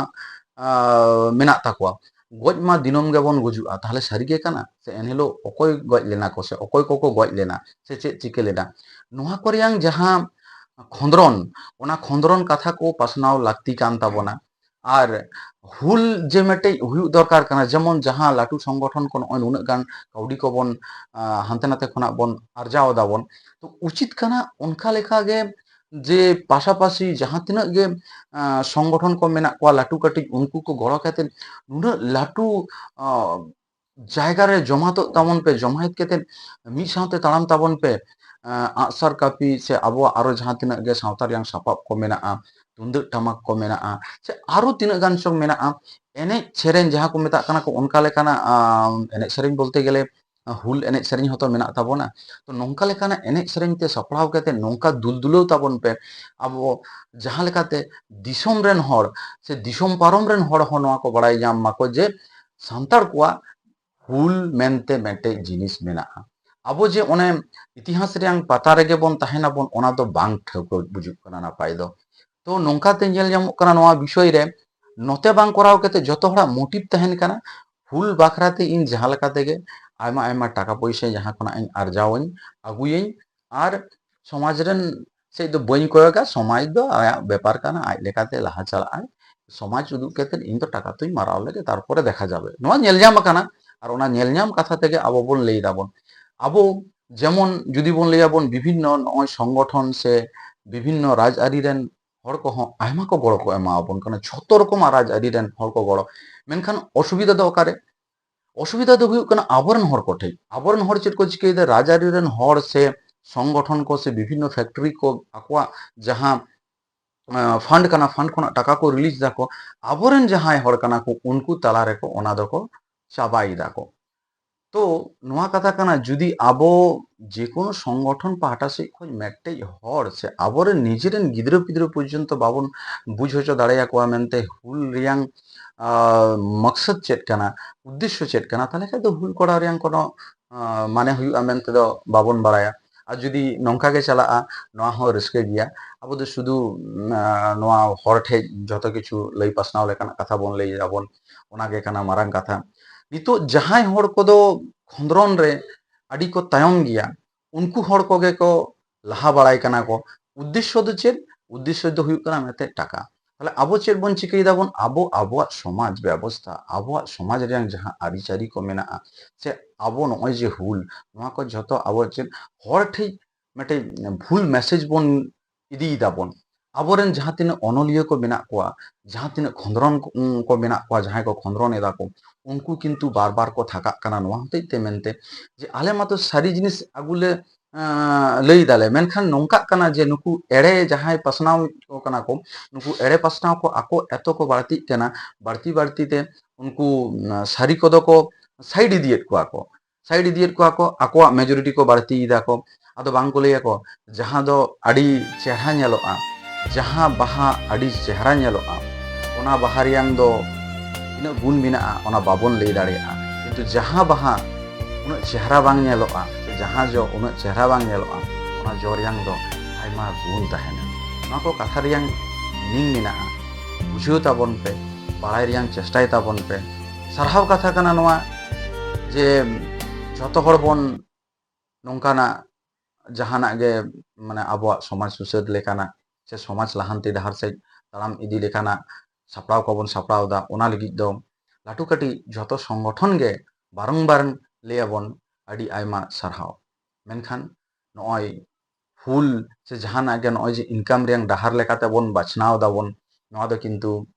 ᱟᱸ, ᱢᱮᱱᱟᱜ ᱛᱟᱠᱚᱣᱟ, ᱜᱚᱡ ᱢᱟ ᱫᱤᱱᱟᱹᱢ ᱜᱮᱵᱚᱱ ᱜᱩᱡᱩᱜᱼᱟ, ᱛᱟᱦᱞᱮ ᱥᱟᱹᱨᱤᱜᱮ ᱠᱟᱱᱟ? ᱥᱮ ᱮᱱᱦᱤᱞᱳᱜ ᱚᱠᱚᱭ ᱜᱚᱡ ᱞᱮᱱᱟ ᱠᱚ ᱥᱮ ᱚᱠᱚᱭ ᱠᱚᱠᱚ ᱜᱚᱡ ᱞᱮᱱᱟ ᱥᱮ ᱪᱮᱫ ᱪᱤᱠᱟᱹ ᱞᱮᱱᱟ, ᱱᱚᱣᱟ ᱠᱚ ᱨᱮᱭᱟᱝ ᱡᱟᱦᱟᱸ ᱠᱷᱚᱸᱫᱽᱨᱚᱱ, ᱚᱱᱟ ᱠᱷᱚᱸᱫᱽᱨᱚᱱ ᱠᱟᱛᱷᱟ ᱠᱚ ᱯᱟᱥᱱᱟᱣ ᱞᱟᱹᱠᱛᱤ ᱠᱟᱱ ᱛᱟᱵᱚᱱᱟ᱾ ᱟᱨ ᱦᱩᱞ ᱡᱮ ᱢᱤᱫᱴᱮᱡ ᱦᱩᱭᱩᱜ ᱫᱚᱨᱠᱟᱨ ᱠᱟᱱᱟ, ᱡᱮᱢᱚᱱ ᱡᱟᱦᱟᱸ ᱞᱟᱹᱴᱩ ᱥᱚᱝᱜᱚᱴᱷᱚᱱ ᱠᱚ ᱱᱚᱜᱼᱚᱭ ᱱᱩᱱᱟᱹᱜ ᱜᱟᱱ ᱠᱟᱹᱣᱰᱤ ᱠᱚᱵᱚᱱ, ᱟᱸ, ᱦᱟᱱᱛᱮ ᱱᱟᱛᱮ ᱠᱷᱚᱱᱟᱜ ᱵᱚᱱ ᱟᱨᱡᱟᱣ ᱫᱟᱵᱚᱱ, ᱛᱚ ᱩᱪᱤᱛ ᱠᱟᱱᱟ ᱚᱱᱠᱟ ᱞᱮᱠᱟᱜᱮ ᱡᱮ ᱯᱟᱥᱟᱯᱟᱥᱤ ᱡᱟᱦᱟᱸ ᱛᱤᱱᱟᱹᱜ ᱜᱮ, ᱟᱸ, ᱥᱚᱝᱜᱚᱴᱷᱚᱱ ᱠᱚ ᱢᱮᱱᱟᱜ ᱠᱚᱣᱟ ᱞᱟᱹᱴᱩ ᱠᱟᱹᱴᱤᱡ, ᱩᱱᱠᱩ ᱠᱚ ᱜᱚᱲᱚ ᱠᱟᱛᱮ ᱱᱩᱱᱟᱹᱜ ᱞᱟᱹᱴᱩ, ᱟᱸ, ᱡᱟᱭᱜᱟ ᱨᱮ ᱡᱚᱢᱟᱭᱮᱛ ᱛᱟᱵᱚᱱ ᱯᱮ, ᱡᱚᱢᱟᱭᱮᱛ ᱠᱟᱛᱮ ᱢᱤᱫ ᱥᱟᱶᱛᱮ ᱛᱟᱲᱟᱢ ᱛᱟᱵᱚᱱ ᱯᱮ᱾ ᱟᱸ, ᱟᱜᱼᱥᱟᱨ ᱠᱟᱹᱯᱤ ᱥᱮ ᱟᱵᱚᱣᱟᱜ ᱟᱨᱚ ᱡᱟᱦᱟᱸ ᱛᱤᱱᱟᱹᱜ ᱜᱮ ᱥᱟᱶᱛᱟ ᱨᱮᱭᱟᱜ ᱥᱟᱯᱟᱵ ᱠᱚ ᱢᱮᱱᱟᱜᱼᱟ, ᱛᱩᱢᱫᱟᱹᱜ ᱴᱟᱢᱟᱠ ᱠᱚ ᱢᱮᱱᱟᱜᱼᱟ, ᱥᱮ ᱟᱨᱚ ᱛᱤᱱᱟᱹᱜ ᱜᱟᱱ ᱪᱚᱝ ᱢᱮᱱᱟᱜᱼᱟ, ᱮᱱᱮᱡ ᱥᱮᱨᱮᱧ ᱡᱟᱦᱟᱸ ᱠᱚ ᱢᱮᱛᱟᱜ ᱠᱟᱱᱟ ᱠᱚ, ᱚᱱᱠᱟ ᱞᱮᱠᱟᱱᱟᱜ, ᱟᱸ, ᱮᱱᱮᱡ ᱥᱮᱨᱮᱧ ᱵᱚᱞᱛᱮ ᱜᱮᱞᱮ ᱦᱩᱞ ᱮᱱᱮᱡ ᱥᱮᱨᱮᱧ ᱦᱚᱸᱛᱚ ᱢᱮᱱᱟᱜ ᱛᱟᱵᱚᱱᱟ᱾ ᱛᱚ ᱱᱚᱝᱠᱟ ᱞᱮᱠᱟᱱᱟᱜ ᱮᱱᱮᱡ ᱥᱮᱨᱮᱧ ᱛᱮ ᱥᱟᱯᱲᱟᱣ ᱠᱟᱛᱮ ᱱᱚᱝᱠᱟ ᱫᱩᱞ ᱫᱩᱞᱟᱹᱣ ᱛᱟᱵᱚᱱ ᱯᱮ, ᱟᱵᱚ ᱡᱟᱦᱟᱸ ᱞᱮᱠᱟᱛᱮ ᱫᱤᱥᱚᱢ ᱨᱮᱱ ᱦᱚᱲ ᱥᱮ ᱫᱤᱥᱚᱢ ᱯᱟᱨᱚᱢ ᱨᱮᱱ ᱦᱚᱲ ᱦᱚᱸ ᱱᱚᱣᱟ ᱠᱚ ᱵᱟᱲᱟᱭ ᱧᱟᱢ ᱢᱟᱠᱚ ᱡᱮ ᱥᱟᱱᱛᱟᱲ ᱠᱚᱣᱟᱜ ᱦᱩᱞ ᱢᱮᱱᱛᱮ ᱢᱤᱫᱴᱮᱡ ᱡᱤᱱᱤᱥ ᱢᱮᱱᱟᱜᱼᱟ᱾ ᱟᱵᱚ ᱡᱮ ᱚᱱᱮ ᱤᱛᱤᱦᱟᱥ ᱨᱮᱭᱟᱝ ᱯᱟᱛᱟ ᱨᱮᱜᱮ ᱵᱚᱱ ᱛᱟᱦᱮᱱᱟᱵᱚᱱ, ᱚᱱᱟ ᱫᱚ ᱵᱟᱝ ᱴᱷᱟᱹᱣᱠᱟᱹ ᱵᱩᱡᱩᱜ ᱠᱟᱱᱟ ᱱᱟᱯᱟᱭ ᱫᱚ᱾ ᱛᱚ ᱱᱚᱝᱠᱟᱛᱮ ᱧᱮᱞ ᱧᱟᱢᱚᱜ ᱠᱟᱱᱟ ᱱᱚᱣᱟ ᱵᱤᱥᱚᱭ ᱨᱮ ᱱᱚᱛᱮ ᱵᱟᱝ ᱠᱚᱨᱟᱣ ᱠᱟᱛᱮ ᱡᱚᱛᱚ ᱦᱚᱲᱟᱜ ᱢᱳᱴᱤᱵᱷ ᱛᱟᱦᱮᱱ ᱠᱟᱱᱟ ᱦᱩᱞ ᱵᱟᱠᱷᱨᱟ ᱛᱮ ᱤᱧ ᱡᱟᱦᱟᱸ ᱞᱮᱠᱟ ᱛᱮᱜᱮ ᱟᱭᱢᱟ ᱟᱭᱢᱟ ᱴᱟᱠᱟ ᱯᱚᱭᱥᱟ ᱡᱟᱦᱟᱸ ᱠᱷᱚᱱᱟᱜ ᱤᱧ ᱟᱨᱡᱟᱣᱟᱹᱧ, ᱟᱹᱜᱩᱭᱟᱹᱧ, ᱟᱨ ᱥᱚᱢᱟᱡᱽ ᱨᱮᱱ ᱥᱮᱫ ᱫᱚ ᱵᱟᱹᱧ ᱠᱚᱭᱚᱜᱟ, ᱥᱚᱢᱟᱡᱽ ᱫᱚ ᱟᱭᱟᱜ ᱵᱮᱯᱟᱨ ᱠᱟᱱᱟ, ᱟᱡ ᱞᱮᱠᱟᱛᱮ ᱞᱟᱦᱟ ᱪᱟᱞᱟᱜ ᱟᱭ, ᱥᱚᱢᱟᱡᱽ ᱩᱫᱩᱜ ᱠᱟᱛᱮ ᱤᱧ ᱫᱚ ᱴᱟᱠᱟ ᱛᱚᱧ ᱢᱟᱨᱟᱣ ᱞᱮᱜᱮ, ᱛᱟᱨᱯᱚᱨᱮ ᱫᱮᱠᱷᱟ ᱡᱟᱵᱮ᱾ ᱱᱚᱣᱟ ᱧᱮᱞ ᱧᱟᱢ ᱟᱠᱟᱱᱟ, ᱟᱨ ᱚᱱᱟ ᱧᱮᱞ ᱧᱟᱢ ᱠᱟᱛᱷᱟ ᱛᱮᱜᱮ ᱟᱵᱚ ᱵᱚᱱ ᱞᱟᱹᱭ ᱫᱟᱵᱚᱱ᱾ ᱟᱵᱚ ᱡᱮᱢᱚᱱ ᱡᱩᱫᱤ ᱵᱚᱱ ᱞᱟᱹᱭᱟᱵᱚᱱ ᱵᱤᱵᱷᱤᱱᱱᱚ ᱱᱚᱜᱼᱚᱭ ᱥᱚᱝᱜᱚᱴᱷᱚᱱ ᱥᱮ ᱵᱤᱵᱷᱤᱱᱱᱚ ᱨᱟᱡᱽᱟᱹᱨᱤ ᱨᱮᱱ ᱦᱚᱲ ᱠᱚᱦᱚᱸ ᱟᱭᱢᱟ ᱠᱚ ᱜᱚᱲᱚ ᱠᱚ ᱮᱢᱟᱣᱟᱵᱚᱱ ᱠᱟᱱᱟ, ᱡᱷᱚᱛᱚ ᱨᱚᱠᱚᱢᱟᱜ ᱨᱟᱡᱽᱟᱹᱨᱤ ᱨᱮᱱ ᱦᱚᱲ ᱠᱚ ᱜᱚᱲᱚ᱾ ᱢᱮᱱᱠᱷᱟᱱ ᱚᱥᱩᱵᱤᱫᱷᱟ ᱫᱚ ᱚᱠᱟᱨᱮ? ᱚᱥᱩᱵᱤᱫᱷᱟ ᱫᱚ ᱦᱩᱭᱩᱜ ᱠᱟᱱᱟ ᱟᱵᱚᱨᱮᱱ ᱦᱚᱲ ᱠᱚ ᱴᱷᱮᱱ᱾ ᱟᱵᱚᱨᱮᱱ ᱦᱚᱲ ᱪᱮᱫ ᱠᱚ ᱪᱤᱠᱟᱹᱭᱮᱫᱟ? ᱨᱟᱡᱽᱟᱹᱨᱤ ᱨᱮᱱ ᱦᱚᱲ ᱥᱮ ᱥᱚᱝᱜᱚᱴᱷᱚᱱ ᱠᱚ ᱥᱮ ᱵᱤᱵᱷᱤᱱᱱᱚ ᱯᱷᱮᱠᱴᱨᱤ ᱠᱚ ᱟᱠᱚᱣᱟᱜ ᱡᱟᱦᱟᱸ, ᱟᱸ, ᱯᱷᱟᱱᱰ ᱠᱟᱱᱟ, ᱯᱷᱟᱱᱰ ᱠᱷᱚᱱᱟᱜ ᱴᱟᱠᱟ ᱠᱚ ᱨᱤᱞᱤᱡᱽ ᱫᱟᱠᱚ, ᱟᱵᱚᱨᱮᱱ ᱡᱟᱦᱟᱸᱭ ᱦᱚᱲ ᱠᱟᱱᱟ ᱠᱚ ᱩᱱᱠᱩ ᱛᱟᱞᱟ ᱨᱮᱠᱚ ᱚᱱᱟ ᱫᱚᱠᱚ ᱪᱟᱵᱟᱭ ᱫᱟᱠᱚ᱾ ᱛᱚ ᱱᱚᱣᱟ ᱠᱟᱛᱷᱟ ᱠᱟᱱᱟ, ᱡᱩᱫᱤ ᱟᱵᱚ ᱡᱮᱠᱳᱱᱳ ᱥᱚᱝᱜᱚᱴᱷᱚᱱ ᱯᱟᱦᱴᱟ ᱥᱮᱫ ᱠᱷᱚᱱ ᱢᱤᱫᱴᱮᱡ ᱦᱚᱲ ᱥᱮ ᱟᱵᱚᱨᱮᱱ ᱱᱤᱡᱮᱨᱮᱱ ᱜᱤᱫᱽᱨᱟᱹ ᱯᱤᱫᱽᱨᱟᱹ ᱯᱚᱨᱡᱚᱱᱛᱚ ᱵᱟᱵᱚᱱ ᱵᱩᱡᱽ ᱦᱚᱪᱚ ᱫᱟᱲᱮᱭᱟᱠᱚᱣᱟ ᱢᱮᱱᱛᱮ ᱦᱩᱞ ᱨᱮᱭᱟᱝ ᱟᱸ, ᱢᱚᱠᱥᱚᱫ ᱪᱮᱫ ᱠᱟᱱᱟ, ᱩᱫᱽᱫᱮᱥᱥᱚ ᱪᱮᱫ ᱠᱟᱱᱟ, ᱛᱟᱦᱚᱞᱮ ᱠᱷᱟᱱ ᱫᱚ ᱦᱩᱞ ᱠᱚᱨᱟᱣ ᱨᱮᱭᱟᱝ ᱠᱳᱱᱳ ᱟᱸ, ᱢᱟᱱᱮ ᱦᱩᱭᱩᱜᱼᱟ ᱢᱮᱱᱛᱮ ᱫᱚ ᱵᱟᱵᱚᱱ ᱵᱟᱲᱟᱭᱟ᱾ ᱟᱨ ᱡᱩᱫᱤ ᱱᱚᱝᱠᱟ ᱜᱮ ᱪᱟᱞᱟᱜᱼᱟ, ᱱᱚᱣᱟ ᱦᱚᱸ ᱨᱟᱹᱥᱠᱟᱹ ᱜᱮᱭᱟ᱾ ᱟᱵᱚ ᱫᱚ ᱥᱩᱫᱷᱩ ᱟᱸ, ᱱᱚᱣᱟ ᱦᱚᱲ ᱴᱷᱮᱡ ᱡᱷᱚᱛᱚ ᱠᱤᱪᱷᱩ ᱞᱟᱹᱭ ᱯᱟᱥᱱᱟᱣ ᱞᱮᱠᱟᱱᱟᱜ ᱠᱟᱛᱷᱟ ᱵᱚᱱ ᱞᱟᱹᱭ ᱮᱫᱟ ᱵᱚᱱ, ᱚᱱᱟ ᱜᱮ ᱠᱟᱱᱟ ᱢᱟᱨᱟᱝ ᱠᱟᱛᱷᱟ᱾ ᱱᱤᱛᱚᱜ ᱡᱟᱦᱟᱸᱭ ᱦᱚᱲ ᱠᱚᱫᱚ ᱠᱷᱚᱸᱫᱽᱨᱚᱱ ᱨᱮ ᱟᱹᱰᱤ ᱠᱚ ᱛᱟᱭᱚᱢ ᱜᱮᱭᱟ, ᱩᱱᱠᱩ ᱦᱚᱲ ᱠᱚᱜᱮ ᱠᱚ ᱞᱟᱦᱟ ᱵᱟᱲᱟᱭ ᱠᱟᱱᱟ ᱠᱚ᱾ ᱩᱫᱽᱫᱮᱥᱥᱚ ᱫᱚ ᱪᱮᱫ? ᱩᱫᱽᱫᱮᱥᱥᱚ ᱫᱚ ᱦᱩᱭᱩᱜ ᱠᱟᱱᱟ ᱢᱤᱫᱴᱮᱡ ᱴᱟᱠᱟ᱾ ᱛᱟᱦᱞᱮ ᱟᱵᱚ ᱪᱮᱫ ᱵᱚᱱ ᱪᱤᱠᱟᱹᱭ ᱫᱟᱵᱚᱱ? ᱟᱵᱚ ᱟᱵᱚᱣᱟᱜ ᱥᱚᱢᱟᱡᱽ ᱵᱮᱵᱚᱥᱛᱷᱟ, ᱟᱵᱚᱣᱟᱜ ᱥᱚᱢᱟᱡᱽ ᱨᱮᱭᱟᱜ ᱡᱟᱦᱟᱸ ᱟᱹᱨᱤᱪᱟᱹᱞᱤ ᱠᱚ ᱢᱮᱱᱟᱜᱼᱟ, ᱥᱮ ᱟᱵᱚ ᱱᱚᱜᱼᱚᱭ ᱡᱮ ᱦᱩᱞ, ᱱᱚᱣᱟ ᱠᱚ ᱡᱷᱚᱛᱚ ᱟᱵᱚ ᱪᱮᱫ ᱦᱚᱲ ᱴᱷᱮᱡ ᱢᱤᱫᱴᱮᱡ ᱵᱷᱩᱞ ᱢᱮᱥᱮᱡᱽ ᱵᱚᱱ ᱤᱫᱤᱭ ᱫᱟᱵᱚᱱ᱾ ᱟᱵᱚᱨᱮᱱ ᱡᱟᱦᱟᱸ ᱛᱤᱱᱟᱹᱜ ᱚᱱᱚᱞᱤᱭᱟᱹ ᱠᱚ ᱢᱮᱱᱟᱜ ᱠᱚᱣᱟ, ᱡᱟᱦᱟᱸ ᱛᱤᱱᱟᱹᱜ ᱠᱷᱚᱸᱫᱽᱨᱚᱱ ᱠᱚ, ᱠᱚ ᱢᱮᱱᱟᱜ ᱠᱚᱣᱟ, ᱡᱟᱦᱟᱸᱭ ᱠᱚ ᱠᱷᱚᱸᱫᱽᱨᱚᱱ ᱮᱫᱟ ᱠᱚ, ᱩᱱᱠᱩ ᱠᱤᱱᱛᱩ ᱵᱟᱨ ᱵᱟᱨ ᱠᱚ ᱛᱷᱟᱠᱟᱜ ᱠᱟᱱᱟ ᱱᱚᱣᱟ ᱦᱚᱛᱮᱡ ᱛᱮ ᱢᱮᱱᱛᱮ ᱡᱮ ᱟᱞᱮ ᱢᱟᱛᱚ ᱥᱟᱹᱨᱤ ᱡᱤᱱᱤᱥ ᱟᱹᱜᱩ ᱞᱮ, ᱟᱸ, ᱞᱟᱹᱭ ᱫᱟᱞᱮ, ᱢᱮᱱᱠᱷᱟᱱ ᱱᱚᱝᱠᱟᱜ ᱠᱟᱱᱟ ᱡᱮ ᱱᱩᱠᱩ ᱮᱲᱮ ᱡᱟᱦᱟᱸᱭ ᱯᱟᱥᱱᱟᱣ ᱠᱚ ᱠᱟᱱᱟ ᱠᱚ, ᱱᱩᱠᱩ ᱮᱲᱮ ᱯᱟᱥᱱᱟᱣ ᱠᱚ ᱟᱠᱚ ᱮᱛᱚ ᱠᱚ ᱵᱟᱹᱲᱛᱤᱜ ᱠᱟᱱᱟ, ᱵᱟᱹᱲᱛᱤ ᱵᱟᱹᱲᱛᱤ ᱛᱮ ᱩᱱᱠᱩ, ᱩᱸ, ᱥᱟᱹᱨᱤ ᱠᱚᱫᱚ ᱠᱚ ᱥᱟᱭᱤᱰ ᱤᱫᱤᱭᱮᱫ ᱠᱚᱣᱟ ᱠᱚ, ᱥᱟᱭᱤᱰ ᱤᱫᱤᱭᱮᱫ ᱠᱚᱣᱟ ᱠᱚ, ᱟᱠᱚᱣᱟᱜ ᱢᱮᱡᱚᱨᱤᱴᱤ ᱠᱚ ᱵᱟᱹᱲᱛᱤᱭᱮᱫᱟ ᱠᱚ᱾ ᱟᱫᱚ ᱵᱟᱝ ᱠᱚ ᱞᱟᱹᱭᱟ ᱠᱚ, ᱡᱟᱦᱟᱸ ᱫᱚ ᱟᱹᱰᱤ ᱪᱮᱦᱨᱟ ᱧᱮᱞᱚᱜᱼᱟ, ᱡᱟᱦᱟᱸ ᱵᱟᱦᱟ ᱟᱹᱰᱤ ᱪᱮᱦᱨᱟ ᱧᱮᱞᱚᱜᱼᱟ, ᱚᱱᱟ ᱵᱟᱦᱟ ᱨᱮᱭᱟᱝ ᱫᱚ ᱛᱤᱱᱟᱹᱜ ᱜᱩᱱ ᱢᱮᱱᱟᱜᱼᱟ, ᱚᱱᱟ ᱵᱟᱵᱚᱱ ᱞᱟᱹᱭ ᱫᱟᱲᱮᱭᱟᱜᱼᱟ᱾ ᱠᱤᱱᱛᱩ ᱡᱟᱦᱟᱸ ᱵᱟᱦᱟ ᱩᱱᱟᱹᱜ ᱪᱮᱦᱨᱟ ᱵᱟᱝ ᱧᱮᱞᱚᱜᱼᱟ, ᱥᱮ ᱡᱟᱦᱟᱸ ᱡᱚ ᱩᱱᱟᱹᱜ ᱪᱮᱦᱨᱟ ᱵᱟᱝ ᱧᱮᱞᱚᱜᱼᱟ, ᱚᱱᱟ ᱡᱚ ᱨᱮᱭᱟᱝ ᱫᱚ ᱟᱭᱢᱟ ᱜᱩᱱ ᱛᱟᱦᱮᱱᱟ᱾ ᱱᱚᱣᱟ ᱠᱚ ᱠᱟᱛᱷᱟ ᱨᱮᱭᱟᱝ meaning ᱢᱮᱱᱟᱜᱼᱟ, ᱵᱩᱡᱷᱟᱹᱣ ᱛᱟᱵᱚᱱ ᱯᱮ, ᱵᱟᱲᱟᱭ ᱨᱮᱭᱟᱝ ᱪᱮᱥᱴᱟᱭ ᱛᱟᱵᱚᱱ ᱯᱮ᱾ ᱥᱟᱨᱦᱟᱣ ᱠᱟᱛᱷᱟ ᱠᱟᱱᱟ ᱱᱚᱣᱟ ᱡᱮ ᱡᱷᱚᱛᱚ ᱦᱚᱲ ᱵᱚᱱ ᱱᱚᱝᱠᱟᱱᱟᱜ ᱡᱟᱦᱟᱱᱟᱜ ᱜᱮ, ᱢᱟᱱᱮ, ᱟᱵᱚᱣᱟᱜ ᱥᱚᱢᱟᱡᱽ ᱥᱩᱥᱟᱹᱨ ᱞᱮᱠᱟᱱᱟᱜ ᱥᱮ ᱥᱚᱢᱟᱡᱽ ᱞᱟᱦᱟᱱᱛᱤ ᱰᱟᱦᱟᱨ ᱥᱮᱫ ᱛᱟᱲᱟᱢ ᱤᱫᱤ ᱞᱮᱠᱟᱱᱟᱜ ᱥᱟᱯᱲᱟᱣ ᱠᱚᱵᱚᱱ ᱥᱟᱯᱲᱟᱣ ᱮᱫᱟ, ᱚᱱᱟ ᱞᱟᱹᱜᱤᱫ ᱫᱚ ᱞᱟᱹᱴᱩ ᱠᱟᱹᱴᱤᱡ ᱡᱷᱚᱛᱚ ᱥᱚᱝᱜᱚᱴᱷᱚᱱ ᱜᱮ ᱵᱟᱨᱚᱝᱵᱟᱨ ᱞᱟᱹᱭ ᱟᱵᱚᱱ ᱟᱹᱰᱤ ᱟᱭᱢᱟ ᱥᱟᱨᱦᱟᱣ᱾ ᱢᱮᱱᱠᱷᱟᱱ ᱱᱚᱜᱼᱚᱭ ᱦᱩᱞ ᱥᱮ ᱡᱟᱦᱟᱱᱟᱜ ᱜᱮ ᱱᱚᱜᱼᱚᱭ ᱡᱮ income ᱨᱮᱭᱟᱜ ᱰᱟᱦᱟᱨ ᱞᱮᱠᱟᱛᱮ ᱵᱚᱱ ᱵᱟᱪᱷᱱᱟᱣ ᱫᱟᱵᱚᱱ, ᱱᱚᱣᱟ ᱫᱚ ᱠᱤᱱᱛᱩ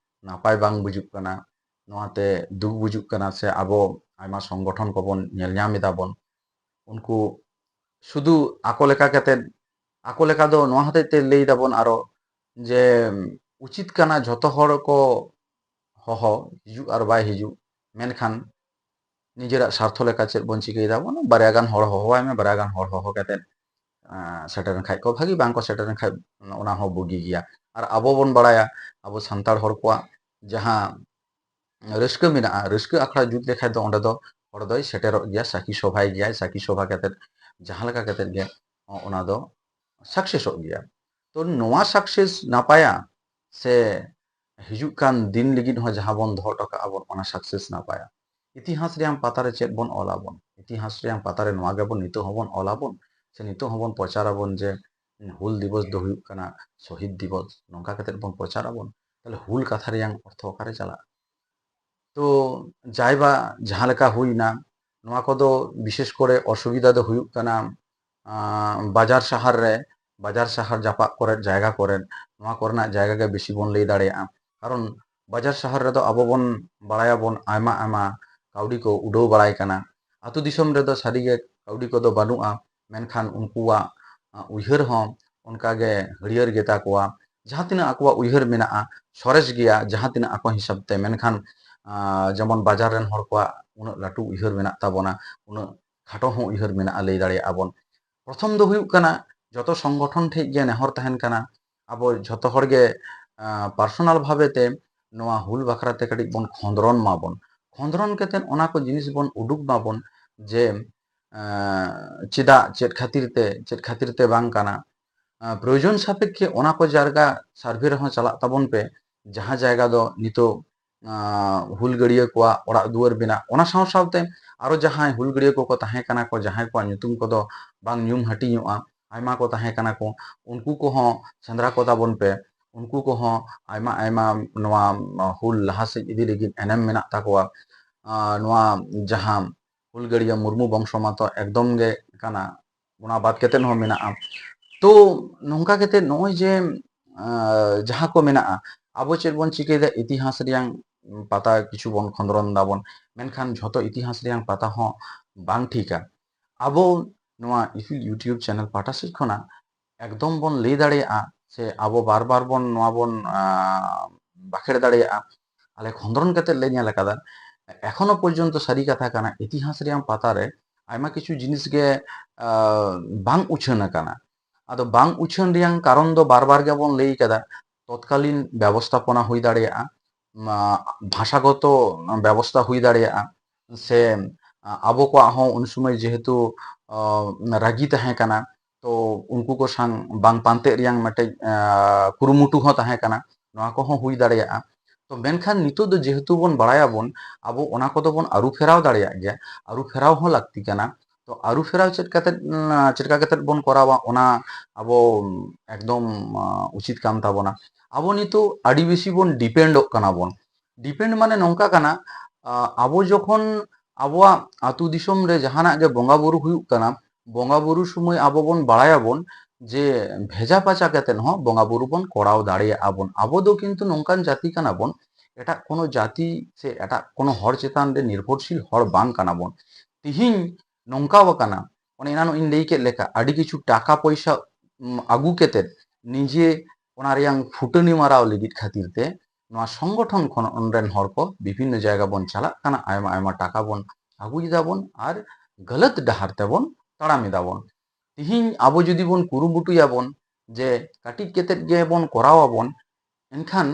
ᱱᱟᱯᱟᱭ ᱵᱟᱝ ᱵᱩᱡᱩᱜ ᱠᱟᱱᱟ᱾ ᱱᱚᱣᱟᱛᱮ ᱫᱩᱠ ᱵᱩᱡᱩᱜ ᱠᱟᱱᱟ᱾ ᱥᱮ ᱟᱵᱚ ᱟᱭᱢᱟ ᱥᱚᱝᱜᱚᱴᱷᱚᱱ ᱠᱚᱵᱚᱱ ᱧᱮᱞ ᱧᱟᱢ ᱮᱫᱟ ᱵᱚᱱ, ᱩᱱᱠᱩ ᱥᱩᱫᱷᱩ ᱟᱠᱚ ᱞᱮᱠᱟ ᱠᱟᱛᱮᱫ, ᱟᱠᱚ ᱞᱮᱠᱟ ᱫᱚ ᱱᱚᱣᱟ ᱦᱚᱛᱮᱡ ᱛᱮ ᱞᱟᱹᱭ ᱫᱟᱵᱚᱱ ᱟᱨᱚ ᱡᱮ ᱩᱪᱤᱛ ᱠᱟᱱᱟ ᱡᱷᱚᱛᱚ ᱦᱚᱲ ᱠᱚ ᱦᱚᱦᱚ ᱦᱤᱡᱩᱜ ᱟᱨ ᱵᱟᱭ ᱦᱤᱡᱩᱜ, ᱢᱮᱱᱠᱷᱟᱱ ᱱᱤᱡᱮᱨᱟᱜ ᱥᱟᱨᱛᱷᱚ ᱞᱮᱠᱟ ᱪᱮᱫ ᱵᱚᱱ ᱪᱤᱠᱟᱹᱭ ᱫᱟᱵᱚᱱ, ᱵᱟᱨᱭᱟ ᱜᱟᱱ ᱦᱚᱲ ᱦᱚᱦᱚᱣᱟᱭ ᱢᱮ, ᱵᱟᱨᱭᱟ ᱜᱟᱱ ᱦᱚᱲ ᱦᱚᱦᱚ ᱠᱟᱛᱮᱫ ᱥᱮᱴᱮᱨ ᱞᱮᱱ ᱠᱷᱟᱡ ᱠᱚ ᱵᱷᱟᱹᱜᱤ, ᱵᱟᱝ ᱠᱚ ᱥᱮᱴᱮᱨ ᱞᱮᱱ ᱠᱷᱟᱡ ᱚᱱᱟ ᱦᱚᱸ ᱵᱩᱜᱤ ᱜᱮᱭᱟ᱾ ᱟᱨ ᱟᱵᱚ ᱵᱚᱱ ᱵᱟᱲᱟᱭᱟ, ᱟᱵᱚ ᱥᱟᱱᱛᱟᱲ ᱦᱚᱲ ᱠᱚᱣᱟᱜ ᱡᱟᱦᱟᱸ ᱨᱟᱹᱥᱠᱟᱹ ᱢᱮᱱᱟᱜᱼᱟ, ᱨᱟᱹᱥᱠᱟᱹ ᱟᱠᱷᱲᱟ ᱡᱩᱛ ᱞᱮᱠᱷᱟᱡ ᱫᱚ ᱚᱸᱰᱮ ᱫᱚ ᱦᱚᱲ ᱫᱚᱭ ᱥᱮᱴᱮᱨᱚᱜ ᱜᱮᱭᱟ, ᱥᱟᱹᱠᱷᱤ ᱥᱚᱵᱷᱟᱭ ᱜᱮᱭᱟᱭ, ᱥᱟᱹᱠᱷᱤ ᱥᱚᱵᱷᱟ ᱠᱟᱛᱮᱫ ᱡᱟᱦᱟᱸ ᱞᱮᱠᱟ ᱠᱟᱛᱮᱫ ᱜᱮ ᱚᱱᱟ ᱫᱚ ᱥᱟᱠᱥᱮᱥᱚᱜ ᱜᱮᱭᱟ᱾ ᱛᱚ ᱱᱚᱣᱟ ᱥᱟᱠᱥᱮᱥ ᱱᱟᱯᱟᱭᱟ ᱥᱮ ᱦᱤᱡᱩᱜ ᱠᱟᱱ ᱫᱤᱱ ᱞᱟᱹᱜᱤᱫ ᱦᱚᱸ ᱡᱟᱦᱟᱸ ᱵᱚᱱ ᱫᱚᱦᱚ ᱦᱚᱴᱚ ᱠᱟᱜᱼᱟ ᱵᱚᱱ, ᱚᱱᱟ ᱥᱟᱠᱥᱮᱥ ᱱᱟᱯᱟᱭᱟ? ᱤᱛᱤᱦᱟᱥ ᱨᱮᱭᱟᱜ ᱯᱟᱛᱟᱨᱮ ᱪᱮᱫ ᱵᱚᱱ ᱚᱞ ᱟᱵᱚᱱ? ᱤᱛᱤᱦᱟᱥ ᱨᱮᱭᱟᱜ ᱯᱟᱛᱟᱨᱮ ᱱᱚᱣᱟ ᱜᱮᱵᱚᱱ ᱱᱤᱛᱚᱜ ᱦᱚᱸᱵᱚᱱ ᱚᱞ ᱟᱵᱚᱱ ᱥᱮ ᱱᱤᱛᱚᱜ ᱦᱚᱸᱵᱚᱱ ᱯᱨᱚᱪᱟᱨ ᱟᱵᱚᱱ ᱡᱮ ᱦᱩᱞ ᱫᱤᱵᱚᱥ ᱫᱚ ᱦᱩᱭᱩᱜ ᱠᱟᱱᱟ ᱥᱚᱦᱤᱫ ᱫᱤᱵᱚᱥ, ᱱᱚᱝᱠᱟ ᱠᱟᱛᱮᱫ ᱵᱚᱱ ᱯᱨᱚᱪᱟᱨ ᱟᱵᱚᱱ? ᱛᱟᱦᱞᱮ ᱦᱩᱞ ᱠᱟᱛᱷᱟ ᱨᱮᱭᱟᱜ ᱚᱨᱛᱷᱚ ᱚᱠᱟᱨᱮ ᱪᱟᱞᱟᱜᱼᱟ? ᱛᱚ ᱡᱟᱭ ᱵᱟ ᱡᱟᱦᱟᱸ ᱞᱮᱠᱟ ᱦᱩᱭᱱᱟ, ᱱᱚᱣᱟ ᱠᱚᱫᱚ ᱵᱤᱥᱮᱥ ᱠᱚᱨᱮ ᱚᱥᱩᱵᱤᱫᱷᱟ ᱫᱚ ᱦᱩᱭᱩᱜ ᱠᱟᱱᱟ, ᱟᱸ, ᱵᱟᱡᱟᱨ ᱥᱟᱦᱟᱨ ᱨᱮ, ᱵᱟᱡᱟᱨ ᱥᱟᱦᱟᱨ ᱡᱟᱯᱟᱜ ᱠᱚᱨᱮ ᱡᱟᱭᱜᱟ ᱠᱚᱨᱮ ᱱᱚᱣᱟ ᱠᱚᱨᱮᱱᱟᱜ ᱡᱟᱭᱜᱟ ᱜᱮ ᱵᱮᱥᱤ ᱵᱚᱱ ᱞᱟᱹᱭ ᱫᱟᱲᱮᱭᱟᱜᱼᱟ᱾ ᱠᱟᱨᱚᱱ ᱵᱟᱡᱟᱨ ᱥᱟᱦᱟᱨ ᱨᱮᱫᱚ ᱟᱵᱚ ᱵᱚᱱ ᱵᱟᱲᱟᱭᱟᱵᱚᱱ ᱟᱭᱢᱟ ᱟᱭᱢᱟ ᱠᱟᱹᱣᱰᱤ ᱠᱚ ᱩᱰᱟᱹᱣ ᱵᱟᱲᱟᱭ ᱠᱟᱱᱟ᱾ ᱟᱹᱛᱩ ᱫᱤᱥᱚᱢ ᱨᱮᱫᱚ ᱥᱟᱹᱨᱤᱜᱮ ᱠᱟᱹᱣᱰᱤ ᱠᱚᱫᱚ ᱵᱟᱹᱱᱩᱜᱼᱟ, ᱢᱮᱱᱠᱷᱟᱱ ᱩᱱᱠᱩᱣᱟᱜ, ᱟᱸ, ᱩᱭᱦᱟᱹᱨ ᱦᱚᱸ ᱚᱱᱠᱟᱜᱮ ᱦᱟᱹᱨᱭᱟᱹᱲ ᱜᱮᱛᱟ ᱠᱚᱣᱟ᱾ ᱡᱟᱦᱟᱸ ᱛᱤᱱᱟᱹᱜ ᱟᱠᱚᱣᱟᱜ ᱩᱭᱦᱟᱹᱨ ᱢᱮᱱᱟᱜᱼᱟ, ᱥᱚᱨᱮᱥ ᱜᱮᱭᱟ ᱡᱟᱦᱟᱸ ᱛᱤᱱᱟᱹᱜ ᱟᱠᱚ ᱦᱤᱥᱟᱹᱵ ᱛᱮ, ᱢᱮᱱᱠᱷᱟᱱ, ᱟᱸ, ᱡᱮᱢᱚᱱ ᱵᱟᱡᱟᱨ ᱨᱮᱱ ᱦᱚᱲ ᱠᱚᱣᱟᱜ ᱩᱱᱟᱹᱜ ᱞᱟᱹᱴᱩ ᱩᱭᱦᱟᱹᱨ ᱢᱮᱱᱟᱜ ᱛᱟᱵᱚᱱᱟ, ᱩᱱᱟᱹᱜ ᱠᱷᱟᱴᱚ ᱦᱚᱸ ᱩᱭᱦᱟᱹᱨ ᱢᱮᱱᱟᱜᱼᱟ, ᱞᱟᱹᱭ ᱫᱟᱲᱮᱭᱟᱜᱼᱟ ᱵᱚᱱ᱾ ᱯᱨᱚᱛᱷᱚᱢ ᱫᱚ ᱦᱩᱭᱩᱜ ᱠᱟᱱᱟ, ᱡᱚᱛᱚ ᱥᱚᱝᱜᱚᱴᱷᱚᱱ ᱴᱷᱮᱡ ᱜᱮ ᱱᱮᱦᱚᱨ ᱛᱟᱦᱮᱱ ᱠᱟᱱᱟ, ᱟᱵᱚ ᱡᱷᱚᱛᱚ ᱦᱚᱲ ᱜᱮ, ᱟᱸ, ᱯᱟᱨᱥᱚᱱᱟᱞ ᱵᱷᱟᱵᱮ ᱛᱮ ᱱᱚᱣᱟ ᱦᱩᱞ ᱵᱟᱠᱷᱨᱟ ᱛᱮ ᱠᱟᱹᱴᱤᱡ ᱵᱚᱱ ᱠᱷᱚᱸᱫᱽᱨᱚᱱ ᱢᱟᱵᱚᱱ᱾ ᱠᱷᱚᱸᱫᱽᱨᱚᱱ ᱠᱟᱛᱮᱫ ᱚᱱᱟ ᱠᱚ ᱡᱤᱱᱤᱥ ᱵᱚᱱ ᱩᱰᱩᱠ ᱢᱟᱵᱚᱱ ᱡᱮ, ᱟᱸ, ᱪᱮᱫᱟᱜ, ᱪᱮᱫ ᱠᱷᱟᱹᱛᱤᱨ ᱛᱮ, ᱪᱮᱫ ᱠᱷᱟᱹᱛᱤᱨ ᱛᱮ ᱵᱟᱝ ᱠᱟᱱᱟ᱾ ᱟᱸ, ᱯᱨᱚᱭᱳᱡᱚᱱ ᱥᱟᱯᱮᱠᱠᱷᱮ ᱚᱱᱟ ᱠᱚ ᱡᱟᱭᱜᱟ ᱥᱟᱨᱵᱷᱮ ᱨᱮᱦᱚᱸ ᱪᱟᱞᱟᱜ ᱛᱟᱵᱚᱱ ᱯᱮ, ᱡᱟᱦᱟᱸ ᱡᱟᱭᱜᱟ ᱫᱚ ᱱᱤᱛᱚᱜ, ᱟᱸ, ᱦᱩᱞᱜᱟᱹᱨᱭᱟᱹ ᱠᱚᱣᱟᱜ ᱚᱲᱟᱜ ᱫᱩᱣᱟᱹᱨ ᱢᱮᱱᱟᱜ, ᱚᱱᱟ ᱥᱟᱶ ᱥᱟᱶᱛᱮ ᱟᱨᱚ ᱡᱟᱦᱟᱸᱭ ᱦᱩᱞᱜᱟᱹᱨᱭᱟᱹ ᱠᱚᱠᱚ ᱛᱟᱦᱮᱸ ᱠᱟᱱᱟ ᱠᱚ, ᱡᱟᱦᱟᱸᱭ ᱠᱚᱣᱟᱜ ᱧᱩᱛᱩᱢ ᱠᱚᱫᱚ ᱵᱟᱝ ᱧᱩᱢ ᱦᱟᱹᱴᱤᱧᱚᱜᱼᱟ, ᱟᱭᱢᱟ ᱠᱚ ᱛᱟᱦᱮᱸ ᱠᱟᱱᱟ ᱠᱚ, ᱩᱱᱠᱩ ᱠᱚᱦᱚᱸ ᱥᱮᱸᱫᱽᱨᱟ ᱠᱚ ᱛᱟᱵᱚᱱ ᱯᱮ᱾ ᱩᱱᱠᱩ ᱠᱚᱦᱚᱸ ᱟᱭᱢᱟ ᱟᱭᱢᱟ ᱱᱚᱣᱟ ᱦᱩᱞ ᱞᱟᱦᱟ ᱥᱮᱫ ᱤᱫᱤ ᱞᱟᱹᱜᱤᱫ ᱮᱱᱮᱢ ᱢᱮᱱᱟᱜ ᱛᱟᱠᱚᱣᱟ᱾ ᱟᱸ, ᱱᱚᱣᱟ ᱡᱟᱦᱟᱸ ᱦᱩᱞᱜᱟᱹᱨᱭᱟᱹ ᱢᱩᱨᱢᱩ ᱵᱚᱝᱥᱚ ᱢᱟᱛᱚ ᱮᱠᱫᱚᱢ ᱜᱮ ᱠᱟᱱᱟ, ᱚᱱᱟ ᱵᱟᱫ ᱠᱟᱛᱮᱫ ᱦᱚᱸ ᱢᱮᱱᱟᱜᱼᱟ᱾ ᱛᱚ ᱱᱚᱝᱠᱟ ᱠᱟᱛᱮᱫ ᱱᱚᱜᱼᱚᱭ ᱡᱮ, ᱟᱸ, ᱡᱟᱦᱟᱸ ᱠᱚ ᱢᱮᱱᱟᱜᱼᱟ, ᱟᱵᱚ ᱪᱮᱫ ᱵᱚᱱ ᱪᱤᱠᱟᱹᱭᱮᱫᱟ, ᱤᱛᱤᱦᱟᱥ ᱨᱮᱭᱟᱝ ᱯᱟᱛᱟ ᱠᱤᱪᱷᱩ ᱵᱚᱱ ᱠᱷᱚᱸᱫᱽᱨᱚᱱ ᱫᱟᱵᱚᱱ, ᱢᱮᱱᱠᱷᱟᱱ ᱡᱷᱚᱛᱚ ᱤᱛᱤᱦᱟᱥ ᱨᱮᱭᱟᱝ ᱯᱟᱛᱟ ᱦᱚᱸ ᱵᱟᱝ ᱴᱷᱤᱠᱟ᱾ ᱟᱵᱚ ᱱᱚᱣᱟ ᱤᱯᱤᱞ YouTube ᱪᱮᱱᱮᱞ ᱯᱟᱦᱴᱟ ᱥᱮᱫ ᱠᱷᱚᱱᱟᱜ ᱮᱠᱫᱚᱢ ᱵᱚᱱ ᱞᱟᱹᱭ ᱫᱟᱲᱮᱭᱟᱜᱼᱟ ᱥᱮ ᱟᱵᱚ ᱵᱟᱨ ᱵᱟᱨ ᱵᱚᱱ ᱱᱚᱣᱟ ᱵᱚᱱ, ᱟᱸ, ᱵᱟᱠᱷᱮᱲ ᱫᱟᱲᱮᱭᱟᱜᱼᱟ᱾ ᱟᱞᱮ ᱠᱷᱚᱸᱫᱽᱨᱚᱱ ᱠᱟᱛᱮᱫ ᱞᱮ ᱧᱮᱞ ᱟᱠᱟᱫᱟ ᱮᱠᱷᱚᱱᱳ ᱯᱚᱨᱡᱚᱱᱛᱚ ᱥᱟᱹᱨᱤ ᱠᱟᱛᱷᱟ ᱠᱟᱱᱟ, ᱤᱛᱤᱦᱟᱥ ᱨᱮᱭᱟᱝ ᱯᱟᱛᱟᱨᱮ ᱟᱭᱢᱟ ᱠᱤᱪᱷᱩ ᱡᱤᱱᱤᱥ ᱜᱮ ᱟᱸ, ᱵᱟᱝ ᱩᱪᱷᱟᱹᱱ ᱟᱠᱟᱱᱟ᱾ ᱟᱫᱚ ᱵᱟᱝ ᱩᱪᱷᱟᱹᱱ ᱨᱮᱭᱟᱝ ᱠᱟᱨᱚᱱ ᱫᱚ ᱵᱟᱨ ᱵᱟᱨ ᱜᱮᱵᱚᱱ ᱞᱟᱹᱭ ᱠᱟᱫᱟ, ᱛᱚᱛᱠᱟᱞᱤᱱ ᱵᱮᱵᱚᱥᱛᱷᱟᱯᱚᱱᱟ ᱦᱩᱭ ᱫᱟᱲᱮᱭᱟᱜᱼᱟ, ᱢᱟ, ᱵᱷᱟᱥᱟᱜᱚᱛᱚ ᱵᱮᱵᱚᱥᱛᱷᱟ ᱦᱩᱭ ᱫᱟᱲᱮᱭᱟᱜᱼᱟ, ᱥᱮ ᱟᱵᱚ ᱠᱚᱣᱟᱜ ᱦᱚᱸ ᱩᱱ ᱥᱚᱢᱚᱭ ᱡᱮᱦᱮᱛᱩ ᱟᱸ, ᱨᱟᱹᱜᱤ ᱛᱟᱦᱮᱸ ᱠᱟᱱᱟ, ᱛᱚ ᱩᱱᱠᱩ ᱠᱚ ᱥᱟᱝ ᱵᱟᱝ ᱯᱟᱱᱛᱮᱜ ᱨᱮᱭᱟᱝ ᱢᱤᱫᱴᱮᱡ ᱟᱸ, ᱠᱩᱨᱩᱢᱩᱴᱩ ᱦᱚᱸ ᱛᱟᱦᱮᱸ ᱠᱟᱱᱟ, ᱱᱚᱣᱟ ᱠᱚᱦᱚᱸ ᱦᱩᱭ ᱫᱟᱲᱮᱭᱟᱜᱼᱟ᱾ ᱛᱚ ᱢᱮᱱᱠᱷᱟᱱ ᱱᱤᱛᱚᱜ ᱫᱚ ᱡᱮᱦᱮᱛᱩ ᱵᱚᱱ ᱵᱟᱲᱟᱭᱟᱵᱚᱱ, ᱟᱵᱚ ᱚᱱᱟ ᱠᱚᱫᱚ ᱵᱚᱱ ᱟᱹᱨᱩ ᱯᱷᱮᱨᱟᱣ ᱫᱟᱲᱮᱭᱟᱜ ᱜᱮᱭᱟ, ᱟᱹᱨᱩ ᱯᱷᱮᱨᱟᱣ ᱦᱚᱸ ᱞᱟᱹᱠᱛᱤ ᱠᱟᱱᱟ᱾ ᱛᱚ ᱟᱹᱨᱩ ᱯᱷᱮᱨᱟᱣ ᱪᱮᱫ ᱠᱟᱛᱮ, ᱩᱸ, ᱪᱮᱫ ᱞᱮᱠᱟ ᱠᱟᱛᱮ ᱵᱚᱱ ᱠᱚᱨᱟᱣᱟ, ᱚᱱᱟ ᱟᱵᱚ, ᱩᱸ, ᱮᱠᱫᱚᱢ, ᱟᱸ, ᱩᱪᱤᱛ ᱠᱟᱱ ᱛᱟᱵᱚᱱᱟ᱾ ᱟᱵᱚ ᱱᱤᱛᱚᱜ ᱟᱹᱰᱤ ᱵᱮᱥᱤ ᱵᱚᱱ ᱰᱤᱯᱮᱱᱰᱚᱜ ᱠᱟᱱᱟ ᱵᱚᱱ᱾ ᱰᱤᱯᱮᱱᱰ ᱢᱟᱱᱮ ᱱᱚᱝᱠᱟ ᱠᱟᱱᱟ, ᱟᱸ, ᱟᱵᱚ ᱡᱚᱠᱷᱚᱱ ᱟᱵᱚᱣᱟᱜ ᱟᱹᱛᱩ ᱫᱤᱥᱚᱢ ᱨᱮ ᱡᱟᱦᱟᱱᱟᱜ ᱜᱮ ᱵᱚᱸᱜᱟ ᱵᱩᱨᱩ ᱦᱩᱭᱩᱜ ᱠᱟᱱᱟ, ᱵᱚᱸᱜᱟ ᱵᱩᱨᱩ ᱥᱚᱢᱚᱭ ᱟᱵᱚ ᱵᱚᱱ ᱵᱟᱲᱟᱭᱟᱵᱚᱱ ᱡᱮ ᱵᱷᱮᱡᱟ ᱯᱟᱪᱟ ᱠᱟᱛᱮᱫ ᱦᱚᱸ ᱵᱚᱸᱜᱟ ᱵᱩᱨᱩ ᱵᱚᱱ ᱠᱚᱨᱟᱣ ᱫᱟᱲᱮᱭᱟᱜᱼᱟ ᱵᱚᱱ᱾ ᱟᱵᱚ ᱫᱚ ᱠᱤᱱᱛᱩ ᱱᱚᱝᱠᱟᱱ ᱡᱟᱹᱛᱤ ᱠᱟᱱᱟ ᱵᱚᱱ, ᱮᱴᱟᱜ ᱠᱳᱱᱳ ᱡᱟᱹᱛᱤ ᱥᱮ ᱮᱴᱟᱜ ᱠᱳᱱᱳ ᱦᱚᱲ ᱪᱮᱛᱟᱱ ᱨᱮ ᱱᱤᱨᱵᱷᱚᱨᱥᱤᱞ ᱦᱚᱲ ᱵᱟᱝ ᱠᱟᱱᱟ ᱵᱚᱱ᱾ ᱛᱤᱦᱤᱧ ᱱᱚᱝᱠᱟ ᱟᱠᱟᱱᱟ, ᱚᱱᱮ ᱮᱱᱟᱱᱚᱜ ᱤᱧ ᱞᱟᱹᱭ ᱠᱮᱫ ᱞᱮᱠᱟ, ᱟᱹᱰᱤ ᱠᱤᱪᱷᱩ ᱴᱟᱠᱟ ᱯᱚᱭᱥᱟ, ᱩᱢ, ᱟᱹᱜᱩ ᱠᱟᱛᱮᱫ ᱱᱤᱡᱮ ᱚᱱᱟ ᱨᱮᱭᱟᱝ ᱯᱷᱩᱴᱟᱹᱱᱤ ᱢᱟᱨᱟᱣ ᱞᱟᱹᱜᱤᱫ ᱠᱷᱟᱹᱛᱤᱨ ᱛᱮ ᱱᱚᱣᱟ ᱥᱚᱝᱜᱚᱴᱷᱚᱱ ᱠᱷᱚᱱ ᱨᱮᱱ ᱦᱚᱲ ᱠᱚ ᱵᱤᱵᱷᱤᱱᱱᱚ ᱡᱟᱭᱜᱟ ᱵᱚᱱ ᱪᱟᱞᱟᱜ ᱠᱟᱱᱟ, ᱟᱭᱢᱟ ᱟᱭᱢᱟ ᱴᱟᱠᱟ ᱵᱚᱱ ᱟᱹᱜᱩᱭ ᱫᱟᱵᱚᱱ ᱟᱨ ᱜᱟᱹᱞᱟᱹᱛ ᱰᱟᱦᱟᱨ ᱛᱮᱵᱚᱱ ᱛᱟᱲᱟᱢ ᱮᱫᱟᱵᱚᱱ᱾ ᱛᱤᱦᱤᱧ ᱟᱵᱚ ᱡᱩᱫᱤ ᱵᱚᱱ ᱠᱩᱨᱩᱢᱩᱴᱩᱭᱟᱵᱚᱱ ᱡᱮ ᱠᱟᱹᱴᱤᱡ ᱠᱟᱛᱮᱫ ᱜᱮᱵᱚᱱ ᱠᱚᱨᱟᱣ ᱟᱵᱚᱱ, ᱮᱱᱠᱷᱟᱱ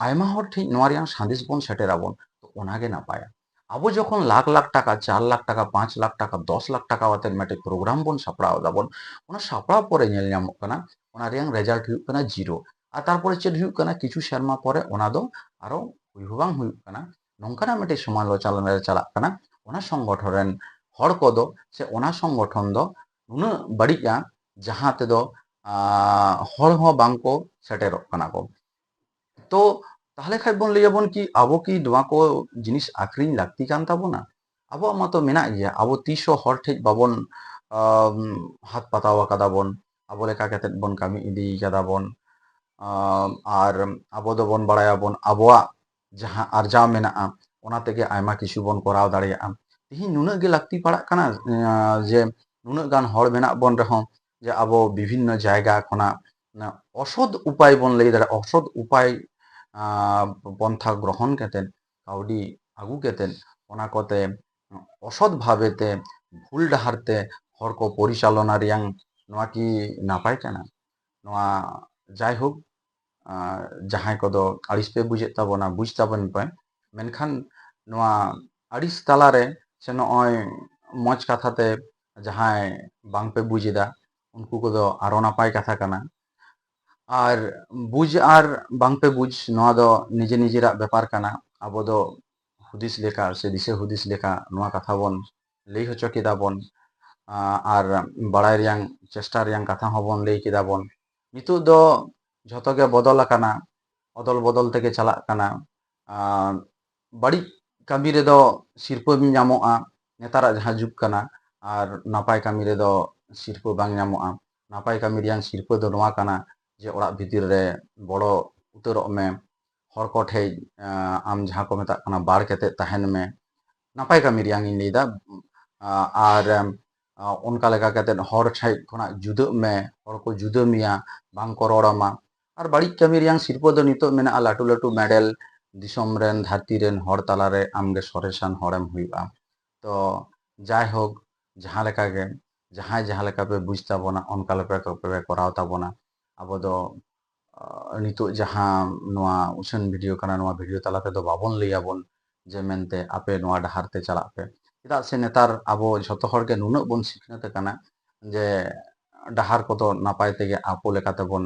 ᱟᱭᱢᱟ ᱦᱚᱲ ᱴᱷᱮᱱ ᱱᱚᱣᱟ ᱨᱮᱭᱟᱝ ᱥᱟᱸᱫᱮᱥ ᱵᱚᱱ ᱥᱮᱴᱮᱨᱟᱵᱚᱱ, ᱛᱚ ᱚᱱᱟᱜᱮ ᱱᱟᱯᱟᱭᱟ᱾ ᱟᱵᱚ ᱡᱚᱠᱷᱚᱱ ᱞᱟᱠᱷ ᱞᱟᱠᱷ ᱴᱟᱠᱟ, ᱪᱟᱨ ᱞᱟᱠᱷ ᱴᱟᱠᱟ, ᱯᱟᱸᱪ ᱞᱟᱠᱷ ᱴᱟᱠᱟ, ᱫᱚᱥ ᱞᱟᱠᱷ ᱴᱟᱠᱟ ᱟᱛᱮᱫ ᱢᱤᱫᱴᱮᱡ ᱯᱨᱳᱜᱨᱟᱢ ᱵᱚᱱ ᱥᱟᱯᱲᱟᱣ ᱫᱟᱵᱚᱱ, ᱚᱱᱟ ᱥᱟᱯᱲᱟᱣ ᱯᱚᱨᱮ ᱧᱮᱞ ᱧᱟᱢᱚᱜ ᱠᱟᱱᱟ ᱚᱱᱟ ᱨᱮᱭᱟᱝ ᱨᱮᱡᱟᱞᱴ ᱦᱩᱭᱩᱜ ᱠᱟᱱᱟ ᱡᱤᱨᱳ᱾ ᱟᱨ ᱛᱟᱨᱯᱚᱨᱮ ᱪᱮᱫ ᱦᱩᱭᱩᱜ ᱠᱟᱱᱟ? ᱠᱤᱪᱷᱩ ᱥᱮᱨᱢᱟ ᱯᱚᱨᱮ ᱚᱱᱟ ᱫᱚ ᱟᱨᱚ ᱦᱩᱭ ᱦᱚᱸ ᱵᱟᱝ ᱦᱩᱭᱩᱜ ᱠᱟᱱᱟ᱾ ᱱᱚᱝᱠᱟᱱᱟᱜ ᱢᱤᱫᱴᱮᱡ ᱥᱚᱢᱟᱞᱳᱪᱚᱱᱟ ᱨᱮ ᱪᱟᱞᱟᱜ ᱠᱟᱱᱟ᱾ ᱚᱱᱟ ᱥᱚᱝᱜᱚᱴᱷᱚᱱ ᱨᱮᱱ ᱦᱚᱲ ᱠᱚᱫᱚ ᱥᱮ ᱚᱱᱟ ᱥᱚᱝᱜᱚᱴᱷᱚᱱ ᱫᱚ ᱱᱩᱱᱟᱹᱜ ᱵᱟᱹᱲᱤᱡᱼᱟ, ᱡᱟᱦᱟᱸ ᱛᱮᱫᱚ, ᱟᱸ, ᱦᱚᱲ ᱦᱚᱸ ᱵᱟᱝ ᱠᱚ ᱥᱮᱴᱮᱨᱚᱜ ᱠᱟᱱᱟ ᱠᱚ᱾ ᱛᱚ ᱛᱟᱦᱞᱮ ᱠᱷᱟᱡ ᱵᱚᱱ ᱞᱟᱹᱭᱟᱵᱚᱱ ᱠᱤ ᱟᱵᱚ ᱠᱤ ᱱᱚᱣᱟ ᱠᱚ ᱡᱤᱱᱤᱥ ᱟᱠᱷᱨᱤᱧ ᱞᱟᱹᱠᱛᱤ ᱠᱟᱱ ᱛᱟᱵᱚᱱᱟ? ᱟᱵᱚᱣᱟᱜ ᱢᱟᱛᱚ ᱢᱮᱱᱟᱜ ᱜᱮᱭᱟ, ᱟᱵᱚ ᱛᱤᱥ ᱦᱚᱸ ᱦᱚᱲ ᱴᱷᱮᱡ ᱵᱟᱵᱚᱱ, ᱟᱢ, ᱦᱟᱛ ᱯᱟᱛᱟᱣ ᱟᱠᱟᱫᱟ ᱵᱚᱱ, ᱟᱵᱚ ᱞᱮᱠᱟ ᱠᱟᱛᱮᱫ ᱵᱚᱱ ᱠᱟᱹᱢᱤ ᱤᱫᱤ ᱠᱟᱫᱟ ᱵᱚᱱ᱾ ᱟᱢ, ᱟᱨ ᱟᱵᱚ ᱫᱚᱵᱚᱱ ᱵᱟᱲᱟᱭᱟᱵᱚᱱ ᱟᱵᱚᱣᱟᱜ ᱡᱟᱦᱟᱸ ᱟᱨᱡᱟᱣ ᱢᱮᱱᱟᱜᱼᱟ, ᱚᱱᱟ ᱛᱮᱜᱮ ᱟᱭᱢᱟ ᱠᱤᱪᱷᱩ ᱵᱚᱱ ᱠᱚᱨᱟᱣ ᱫᱟᱲᱮᱭᱟᱜᱼᱟ᱾ ᱛᱤᱦᱤᱧ ᱱᱩᱱᱟᱹᱜ ᱜᱮ ᱞᱟᱹᱠᱛᱤ ᱯᱟᱲᱟᱜ ᱠᱟᱱᱟ, ᱟᱸ, ᱡᱮ ᱱᱩᱱᱟᱹᱜ ᱜᱟᱱ ᱦᱚᱲ ᱢᱮᱱᱟᱜ ᱵᱚᱱ ᱨᱮᱦᱚᱸ, ᱡᱮ ᱟᱵᱚ ᱵᱤᱵᱷᱤᱱᱱᱚ ᱡᱟᱭᱜᱟ ᱠᱷᱚᱱᱟᱜ ᱚᱱᱟ ᱚᱥᱚᱫ ᱩᱯᱟᱭ ᱵᱚᱱ ᱞᱟᱹᱭ ᱫᱟᱲᱮᱭᱟᱜᱼᱟ, ᱚᱥᱚᱫ ᱩᱯᱟᱭ, ᱟᱸ, ᱯᱚᱱᱛᱷᱟ ᱜᱨᱚᱦᱚᱱ ᱠᱟᱛᱮᱫ ᱠᱟᱹᱣᱰᱤ ᱟᱹᱜᱩ ᱠᱟᱛᱮᱫ ᱚᱱᱟ ᱠᱚᱛᱮ ᱚᱥᱚᱛ ᱵᱷᱟᱵᱮ ᱛᱮ ᱵᱷᱩᱞ ᱰᱟᱦᱟᱨ ᱛᱮ ᱦᱚᱲ ᱠᱚ ᱯᱚᱨᱤᱪᱟᱞᱚᱱᱟ ᱨᱮᱭᱟᱝ ᱱᱚᱣᱟ ᱠᱤ ᱱᱟᱯᱟᱭ ᱠᱟᱱᱟ? ᱱᱚᱣᱟ ᱡᱟᱭᱦᱳᱠ, ᱟᱨ ᱡᱟᱦᱟᱸᱭ ᱠᱚᱫᱚ ᱟᱹᱲᱤᱥ ᱯᱮ ᱵᱩᱡᱮᱫ ᱛᱟᱵᱚᱱᱟ, ᱵᱩᱡᱽ ᱛᱟᱵᱚᱱ ᱯᱮ᱾ ᱢᱮᱱᱠᱷᱟᱱ ᱱᱚᱣᱟ ᱟᱹᱲᱤᱥ ᱛᱟᱞᱟᱨᱮ ᱥᱮ ᱱᱚᱜᱼᱚᱭ ᱢᱚᱡᱽ ᱠᱟᱛᱷᱟ ᱛᱮ ᱡᱟᱦᱟᱸᱭ ᱵᱟᱝᱯᱮ ᱵᱩᱡᱽ ᱮᱫᱟ, ᱩᱱᱠᱩ ᱠᱚᱫᱚ ᱟᱨᱚ ᱱᱟᱯᱟᱭ ᱠᱟᱛᱷᱟ ᱠᱟᱱᱟ᱾ ᱟᱨ ᱵᱩᱡᱽ ᱟᱨ ᱵᱟᱝᱯᱮ ᱵᱩᱡᱽ, ᱱᱚᱣᱟ ᱫᱚ ᱱᱤᱡᱮ ᱱᱤᱡᱮᱨᱟᱜ ᱵᱮᱯᱟᱨ ᱠᱟᱱᱟ᱾ ᱟᱵᱚ ᱫᱚ ᱦᱩᱫᱤᱥ ᱞᱮᱠᱟ ᱥᱮ ᱫᱤᱥᱟᱹ ᱦᱩᱫᱤᱥ ᱞᱮᱠᱟ ᱱᱚᱣᱟ ᱠᱟᱛᱷᱟ ᱵᱚᱱ ᱞᱟᱹᱭ ᱦᱚᱪᱚ ᱠᱮᱫᱟ ᱵᱚᱱ, ᱟᱨ ᱵᱟᱲᱟᱭ ᱨᱮᱭᱟᱝ ᱪᱮᱥᱴᱟ ᱨᱮᱭᱟᱝ ᱠᱟᱛᱷᱟ ᱦᱚᱸᱵᱚᱱ ᱞᱟᱹᱭ ᱠᱮᱫᱟ ᱵᱚᱱ᱾ ᱱᱤᱛᱚᱜ ᱫᱚ ᱡᱷᱚᱛᱚ ᱜᱮ ᱵᱚᱫᱚᱞ ᱟᱠᱟᱱᱟ, ᱚᱫᱚᱞ ᱵᱚᱫᱚᱞ ᱛᱮᱜᱮ ᱪᱟᱞᱟᱜ ᱠᱟᱱᱟ᱾ ᱟᱨ ᱵᱟᱹᱲᱤᱡ ᱠᱟᱹᱢᱤ ᱨᱮᱫᱚ ᱥᱤᱨᱯᱟᱹ ᱧᱟᱢᱚᱜᱼᱟ, ᱱᱮᱛᱟᱨᱟᱜ ᱡᱟᱦᱟᱸ ᱡᱩᱜᱽ ᱠᱟᱱᱟ, ᱟᱨ ᱱᱟᱯᱟᱭ ᱠᱟᱹᱢᱤ ᱨᱮᱫᱚ ᱥᱤᱨᱯᱟᱹ ᱵᱟᱝ ᱧᱟᱢᱚᱜᱼᱟ᱾ ᱱᱟᱯᱟᱭ ᱠᱟᱹᱢᱤ ᱨᱮᱭᱟᱝ ᱥᱤᱨᱯᱟᱹ ᱫᱚ ᱱᱚᱣᱟ ᱠᱟᱱᱟ ᱡᱮ ᱚᱲᱟᱜ ᱵᱷᱤᱛᱤᱨ ᱨᱮ ᱵᱚᱞᱚ ᱩᱛᱟᱹᱨᱚᱜ ᱢᱮ, ᱦᱚᱲ ᱠᱚ ᱴᱷᱮᱡ, ᱟᱸ, ᱟᱢ ᱡᱟᱦᱟᱸ ᱠᱚ ᱢᱮᱛᱟᱜ ᱠᱟᱱᱟ ᱵᱟᱲ ᱠᱟᱛᱮᱫ ᱛᱟᱦᱮᱱ ᱢᱮ, ᱱᱟᱯᱟᱭ ᱠᱟᱹᱢᱤ ᱨᱮᱭᱟᱝ ᱤᱧ ᱞᱟᱹᱭᱫᱟ᱾ ᱟᱸ, ᱟᱨ, ᱟᱸ, ᱚᱱᱠᱟ ᱞᱮᱠᱟ ᱠᱟᱛᱮᱫ ᱦᱚᱲ ᱴᱷᱮᱡ ᱠᱷᱚᱱᱟᱜ ᱡᱩᱫᱟᱹᱜ ᱢᱮ, ᱦᱚᱲ ᱠᱚ ᱡᱩᱫᱟᱹ ᱢᱮᱭᱟ, ᱵᱟᱝ ᱠᱚ ᱨᱚᱲ ᱟᱢᱟ᱾ ᱟᱨ ᱵᱟᱹᱲᱤᱡ ᱠᱟᱹᱢᱤ ᱨᱮᱭᱟᱝ ᱥᱤᱨᱯᱟᱹ ᱫᱚ ᱱᱤᱛᱚᱜ ᱢᱮᱱᱟᱜᱼᱟ ᱞᱟᱹᱴᱩ ᱞᱟᱹᱴᱩ ᱢᱮᱰᱮᱞ, ᱫᱤᱥᱚᱢ ᱨᱮᱱ ᱫᱷᱟᱹᱨᱛᱤ ᱨᱮᱱ ᱦᱚᱲ ᱛᱟᱞᱟᱨᱮ ᱟᱢᱜᱮ ᱥᱚᱨᱮᱥᱟᱱ ᱦᱚᱲᱮᱢ ᱦᱩᱭᱩᱜᱼᱟ᱾ ᱛᱚ ᱡᱟᱭᱦᱳᱠ, ᱡᱟᱦᱟᱸ ᱞᱮᱠᱟ ᱜᱮ, ᱡᱟᱦᱟᱸᱭ ᱡᱟᱦᱟᱸ ᱞᱮᱠᱟ ᱯᱮ ᱵᱩᱡᱽ ᱛᱟᱵᱚᱱᱟ, ᱚᱱᱠᱟ ᱞᱮᱠᱟ ᱯᱮ ᱠᱚᱨᱟᱣ ᱛᱟᱵᱚᱱᱟ᱾ ᱟᱵᱚ ᱫᱚ, ᱟᱸ, ᱱᱤᱛᱚᱜ ᱡᱟᱦᱟᱸ ᱱᱚᱣᱟ ᱩᱪᱷᱟᱹᱱ ᱵᱷᱤᱰᱤᱭᱳ ᱠᱟᱱᱟ, ᱱᱚᱣᱟ ᱵᱷᱤᱰᱤᱭᱳ ᱛᱟᱞᱟ ᱛᱮᱫᱚ ᱵᱟᱵᱚᱱ ᱞᱟᱹᱭ ᱟᱵᱚᱱ ᱡᱮ ᱢᱮᱱᱛᱮ ᱟᱯᱮ ᱱᱚᱣᱟ ᱰᱟᱦᱟᱨ ᱛᱮ ᱪᱟᱞᱟᱜ ᱯᱮ᱾ ᱪᱮᱫᱟᱜ ᱥᱮ ᱱᱮᱛᱟᱨ ᱟᱵᱚ ᱡᱷᱚᱛᱚ ᱦᱚᱲ ᱜᱮ ᱱᱩᱱᱟᱹᱜ ᱵᱚᱱ ᱥᱤᱠᱷᱱᱟᱹᱛ ᱟᱠᱟᱱᱟ ᱡᱮ ᱰᱟᱦᱟᱨ ᱠᱚᱫᱚ ᱱᱟᱯᱟᱭ ᱛᱮᱜᱮ ᱟᱵᱚ ᱞᱮᱠᱟ ᱛᱮᱵᱚᱱ,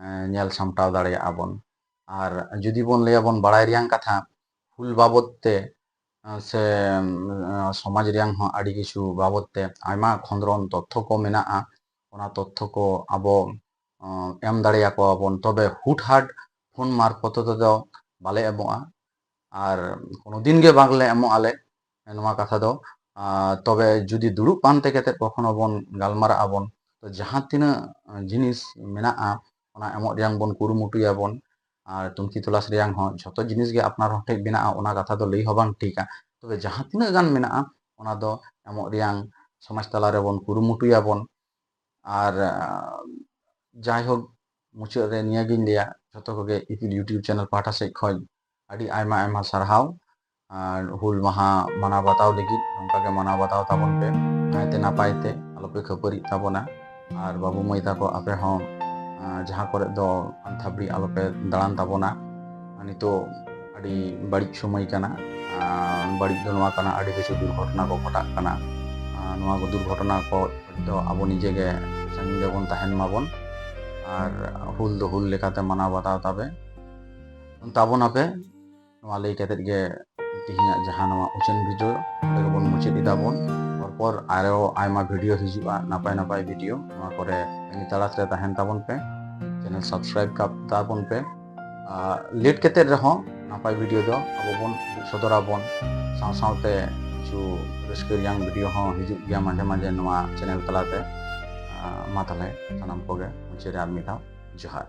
ᱮᱸ, ᱧᱮᱞ ᱥᱟᱢᱴᱟᱣ ᱫᱟᱲᱮᱭᱟᱜᱼᱟ ᱵᱚᱱ᱾ ᱟᱨ ᱡᱩᱫᱤ ᱵᱚᱱ ᱞᱟᱹᱭᱟ ᱵᱚᱱ ᱵᱟᱲᱟᱭ ᱨᱮᱭᱟᱝ ᱠᱟᱛᱷᱟ, ᱦᱩᱞ ᱵᱟᱵᱚᱫ ᱛᱮ, ᱮᱸ, ᱥᱮ, ᱮᱸ, ᱥᱚᱢᱟᱡᱽ ᱨᱮᱭᱟᱝ ᱦᱚᱸ ᱟᱹᱰᱤ ᱠᱤᱪᱷᱩ ᱵᱟᱵᱚᱫ ᱛᱮ ᱟᱭᱢᱟ ᱠᱷᱚᱸᱫᱽᱨᱚᱱ ᱛᱚᱛᱛᱷᱚ ᱠᱚ ᱢᱮᱱᱟᱜᱼᱟ᱾ ᱚᱱᱟ ᱛᱚᱛᱛᱷᱚ ᱠᱚ ᱟᱵᱚ, ᱮᱸ, ᱮᱢ ᱫᱟᱲᱮᱭᱟᱠᱚᱣᱟ ᱵᱚᱱ, ᱛᱚᱵᱮ ᱦᱩᱴᱦᱟᱴ ᱯᱷᱳᱱ ᱢᱟᱨᱯᱷᱚᱛ ᱛᱮᱫᱚ ᱵᱟᱞᱮ ᱮᱢᱚᱜᱼᱟ᱾ ᱟᱨ ᱠᱳᱱᱳ ᱫᱤᱱ ᱜᱮ ᱵᱟᱝᱞᱮ ᱮᱢᱚᱜ ᱟᱞᱮ ᱱᱚᱣᱟ ᱠᱟᱛᱷᱟ ᱫᱚ᱾ ᱟᱨ ᱛᱚᱵᱮ ᱡᱩᱫᱤ ᱫᱩᱲᱩᱵ ᱯᱟᱱᱛᱮ ᱠᱟᱛᱮᱫ ᱠᱚᱠᱷᱚᱱᱳ ᱵᱚᱱ ᱜᱟᱞᱢᱟᱨᱟᱜ ᱟᱵᱚᱱ, ᱛᱚ ᱡᱟᱦᱟᱸ ᱛᱤᱱᱟᱹᱜ ᱡᱤᱱᱤᱥ ᱢᱮᱱᱟᱜᱼᱟ, ᱚᱱᱟ ᱮᱢᱚᱜ ᱨᱮᱭᱟᱝ ᱵᱚᱱ ᱠᱩᱨᱩᱢᱩᱴᱩᱭᱟᱵᱚᱱ᱾ ᱟᱨ ᱛᱩᱝᱠᱷᱤ ᱛᱚᱞᱟᱥ ᱨᱮᱭᱟᱝ ᱦᱚᱸ ᱡᱷᱚᱛᱚ ᱡᱤᱱᱤᱥ ᱜᱮ ᱟᱯᱱᱟᱨ ᱦᱚᱲ ᱴᱷᱮᱡ ᱢᱮᱱᱟᱜᱼᱟ, ᱚᱱᱟ ᱠᱟᱛᱷᱟ ᱫᱚ ᱞᱟᱹᱭ ᱦᱚᱸ ᱵᱟᱝ ᱴᱷᱤᱠᱟ᱾ ᱛᱚᱵᱮ ᱡᱟᱦᱟᱸ ᱛᱤᱱᱟᱹᱜ ᱜᱟᱱ ᱢᱮᱱᱟᱜᱼᱟ, ᱚᱱᱟ ᱫᱚ ᱮᱢᱚᱜ ᱨᱮᱭᱟᱝ ᱥᱚᱢᱟᱡᱽ ᱛᱟᱞᱟ ᱨᱮᱵᱚᱱ ᱠᱩᱨᱩᱢᱩᱴᱩᱭᱟᱵᱚᱱ᱾ ᱟᱨ, ᱟᱸ, ᱡᱟᱭᱦᱳᱠ, ᱢᱩᱪᱟᱹᱫ ᱨᱮ ᱱᱤᱭᱟᱹᱜᱤᱧ ᱞᱟᱹᱭᱟ, ᱡᱷᱚᱛᱚ ᱠᱚᱜᱮ ᱤᱯᱤᱞ YouTube ᱪᱮᱱᱮᱞ ᱯᱟᱦᱴᱟ ᱥᱮᱫ ᱠᱷᱚᱱ ᱟᱹᱰᱤ ᱟᱭᱢᱟ ᱟᱭᱢᱟ ᱥᱟᱨᱦᱟᱣ᱾ ᱟᱨ ᱦᱩᱞ ᱢᱟᱦᱟ ᱢᱟᱱᱟᱣ ᱵᱟᱛᱟᱣ ᱞᱟᱹᱜᱤᱫ ᱱᱚᱝᱠᱟ ᱜᱮ ᱢᱟᱱᱟᱣ ᱵᱟᱛᱟᱣ ᱛᱟᱵᱚᱱ ᱯᱮ, ᱱᱟᱭᱛᱮ ᱱᱟᱯᱟᱭ ᱛᱮ, ᱟᱞᱚᱯᱮ ᱠᱷᱟᱹᱯᱟᱹᱨᱤᱜ ᱛᱟᱵᱚᱱᱟ᱾ ᱟᱨ ᱵᱟᱹᱵᱩ ᱢᱟᱹᱭ ᱛᱟᱠᱚ, ᱟᱯᱮ ᱦᱚᱸ, ᱟᱨ ᱡᱟᱦᱟᱸ ᱠᱚᱨᱮ ᱫᱚ ᱟᱱᱛᱷᱟᱵᱲᱤ ᱟᱞᱚᱯᱮ ᱫᱟᱬᱟᱱ ᱛᱟᱵᱚᱱᱟ᱾ ᱟᱨ ᱱᱤᱛᱚᱜ ᱟᱹᱰᱤ ᱵᱟᱹᱲᱤᱡ ᱥᱚᱢᱚᱭ ᱠᱟᱱᱟ᱾ ᱟᱨ ᱵᱟᱹᱲᱤᱡ ᱫᱚ ᱱᱚᱣᱟ ᱠᱟᱱᱟ, ᱟᱹᱰᱤ ᱠᱤᱪᱷᱩ ᱫᱩᱨᱜᱷᱚᱴᱚᱱᱟ ᱠᱚ ᱜᱷᱚᱴᱟᱜ ᱠᱟᱱᱟ᱾ ᱟᱨ ᱱᱚᱣᱟ ᱠᱚ ᱫᱩᱨᱜᱷᱚᱴᱚᱱᱟ ᱠᱚ ᱫᱚ ᱟᱵᱚ ᱱᱤᱡᱮ ᱜᱮ ᱥᱟᱺᱜᱤᱧ ᱨᱮᱵᱚᱱ ᱛᱟᱦᱮᱱ ᱢᱟᱵᱚᱱ᱾ ᱟᱨ ᱦᱩᱞ ᱫᱚ ᱦᱩᱞ ᱞᱮᱠᱟᱛᱮ ᱢᱟᱱᱟᱣ ᱵᱟᱛᱟᱣ ᱛᱟᱵᱮ, ᱛᱟᱵᱚᱱᱟᱯᱮ᱾ ᱱᱚᱣᱟ ᱞᱟᱹᱭ ᱠᱟᱛᱮᱫ ᱜᱮ ᱛᱮᱦᱮᱧᱟᱜ ᱡᱟᱦᱟᱸ ᱱᱚᱣᱟ ᱩᱪᱷᱟᱹᱱ video ᱱᱚᱸᱰᱮ ᱜᱮᱵᱚᱱ ᱢᱩᱪᱟᱹᱫ ᱮᱫᱟ ᱵᱚᱱ᱾ ᱯᱚᱨᱯᱚᱨ ᱟᱨᱚ ᱟᱭᱢᱟ video ᱦᱤᱡᱩᱜᱼᱟ, ᱱᱟᱯᱟᱭ ᱱᱟᱯᱟᱭ video᱾ ᱱᱚᱣᱟ ᱠᱚᱨᱮ ᱛᱟᱺᱜᱤ ᱛᱟᱲᱟᱥ ᱨᱮ ᱛᱟᱦᱮᱱ ᱛᱟᱵᱚᱱ ᱯᱮ᱾ Channel subscribe ᱠᱟᱜ ᱛᱟᱵᱚᱱ ᱯᱮ᱾ ᱟᱨ late ᱠᱟᱛᱮᱫ ᱨᱮᱦᱚᱸ ᱱᱟᱯᱟᱭ video ᱫᱚ ᱟᱵᱚ ᱵᱚᱱ ᱩᱫᱩᱜ ᱥᱚᱫᱚᱨᱟᱵᱚᱱ᱾ ᱥᱟᱶ ᱥᱟᱶᱛᱮ ᱠᱤᱪᱷᱩ ᱨᱟᱹᱥᱠᱟᱹ ᱨᱮᱭᱟᱝ video ᱦᱚᱸ ᱦᱤᱡᱩᱜ ᱜᱮᱭᱟ ᱢᱟᱡᱷᱮ ᱢᱟᱡᱷᱮ ᱱᱚᱣᱟ channel ᱛᱟᱞᱟᱛᱮ᱾ ᱟᱨ ᱢᱟ ᱛᱟᱦᱞᱮ ᱥᱟᱱᱟᱢ ᱠᱚᱜᱮ ᱢᱩᱪᱟᱹᱫ ᱨᱮ ᱟᱨ ᱢᱤᱫ ᱫᱷᱟᱣ ᱡᱚᱦᱟᱨ᱾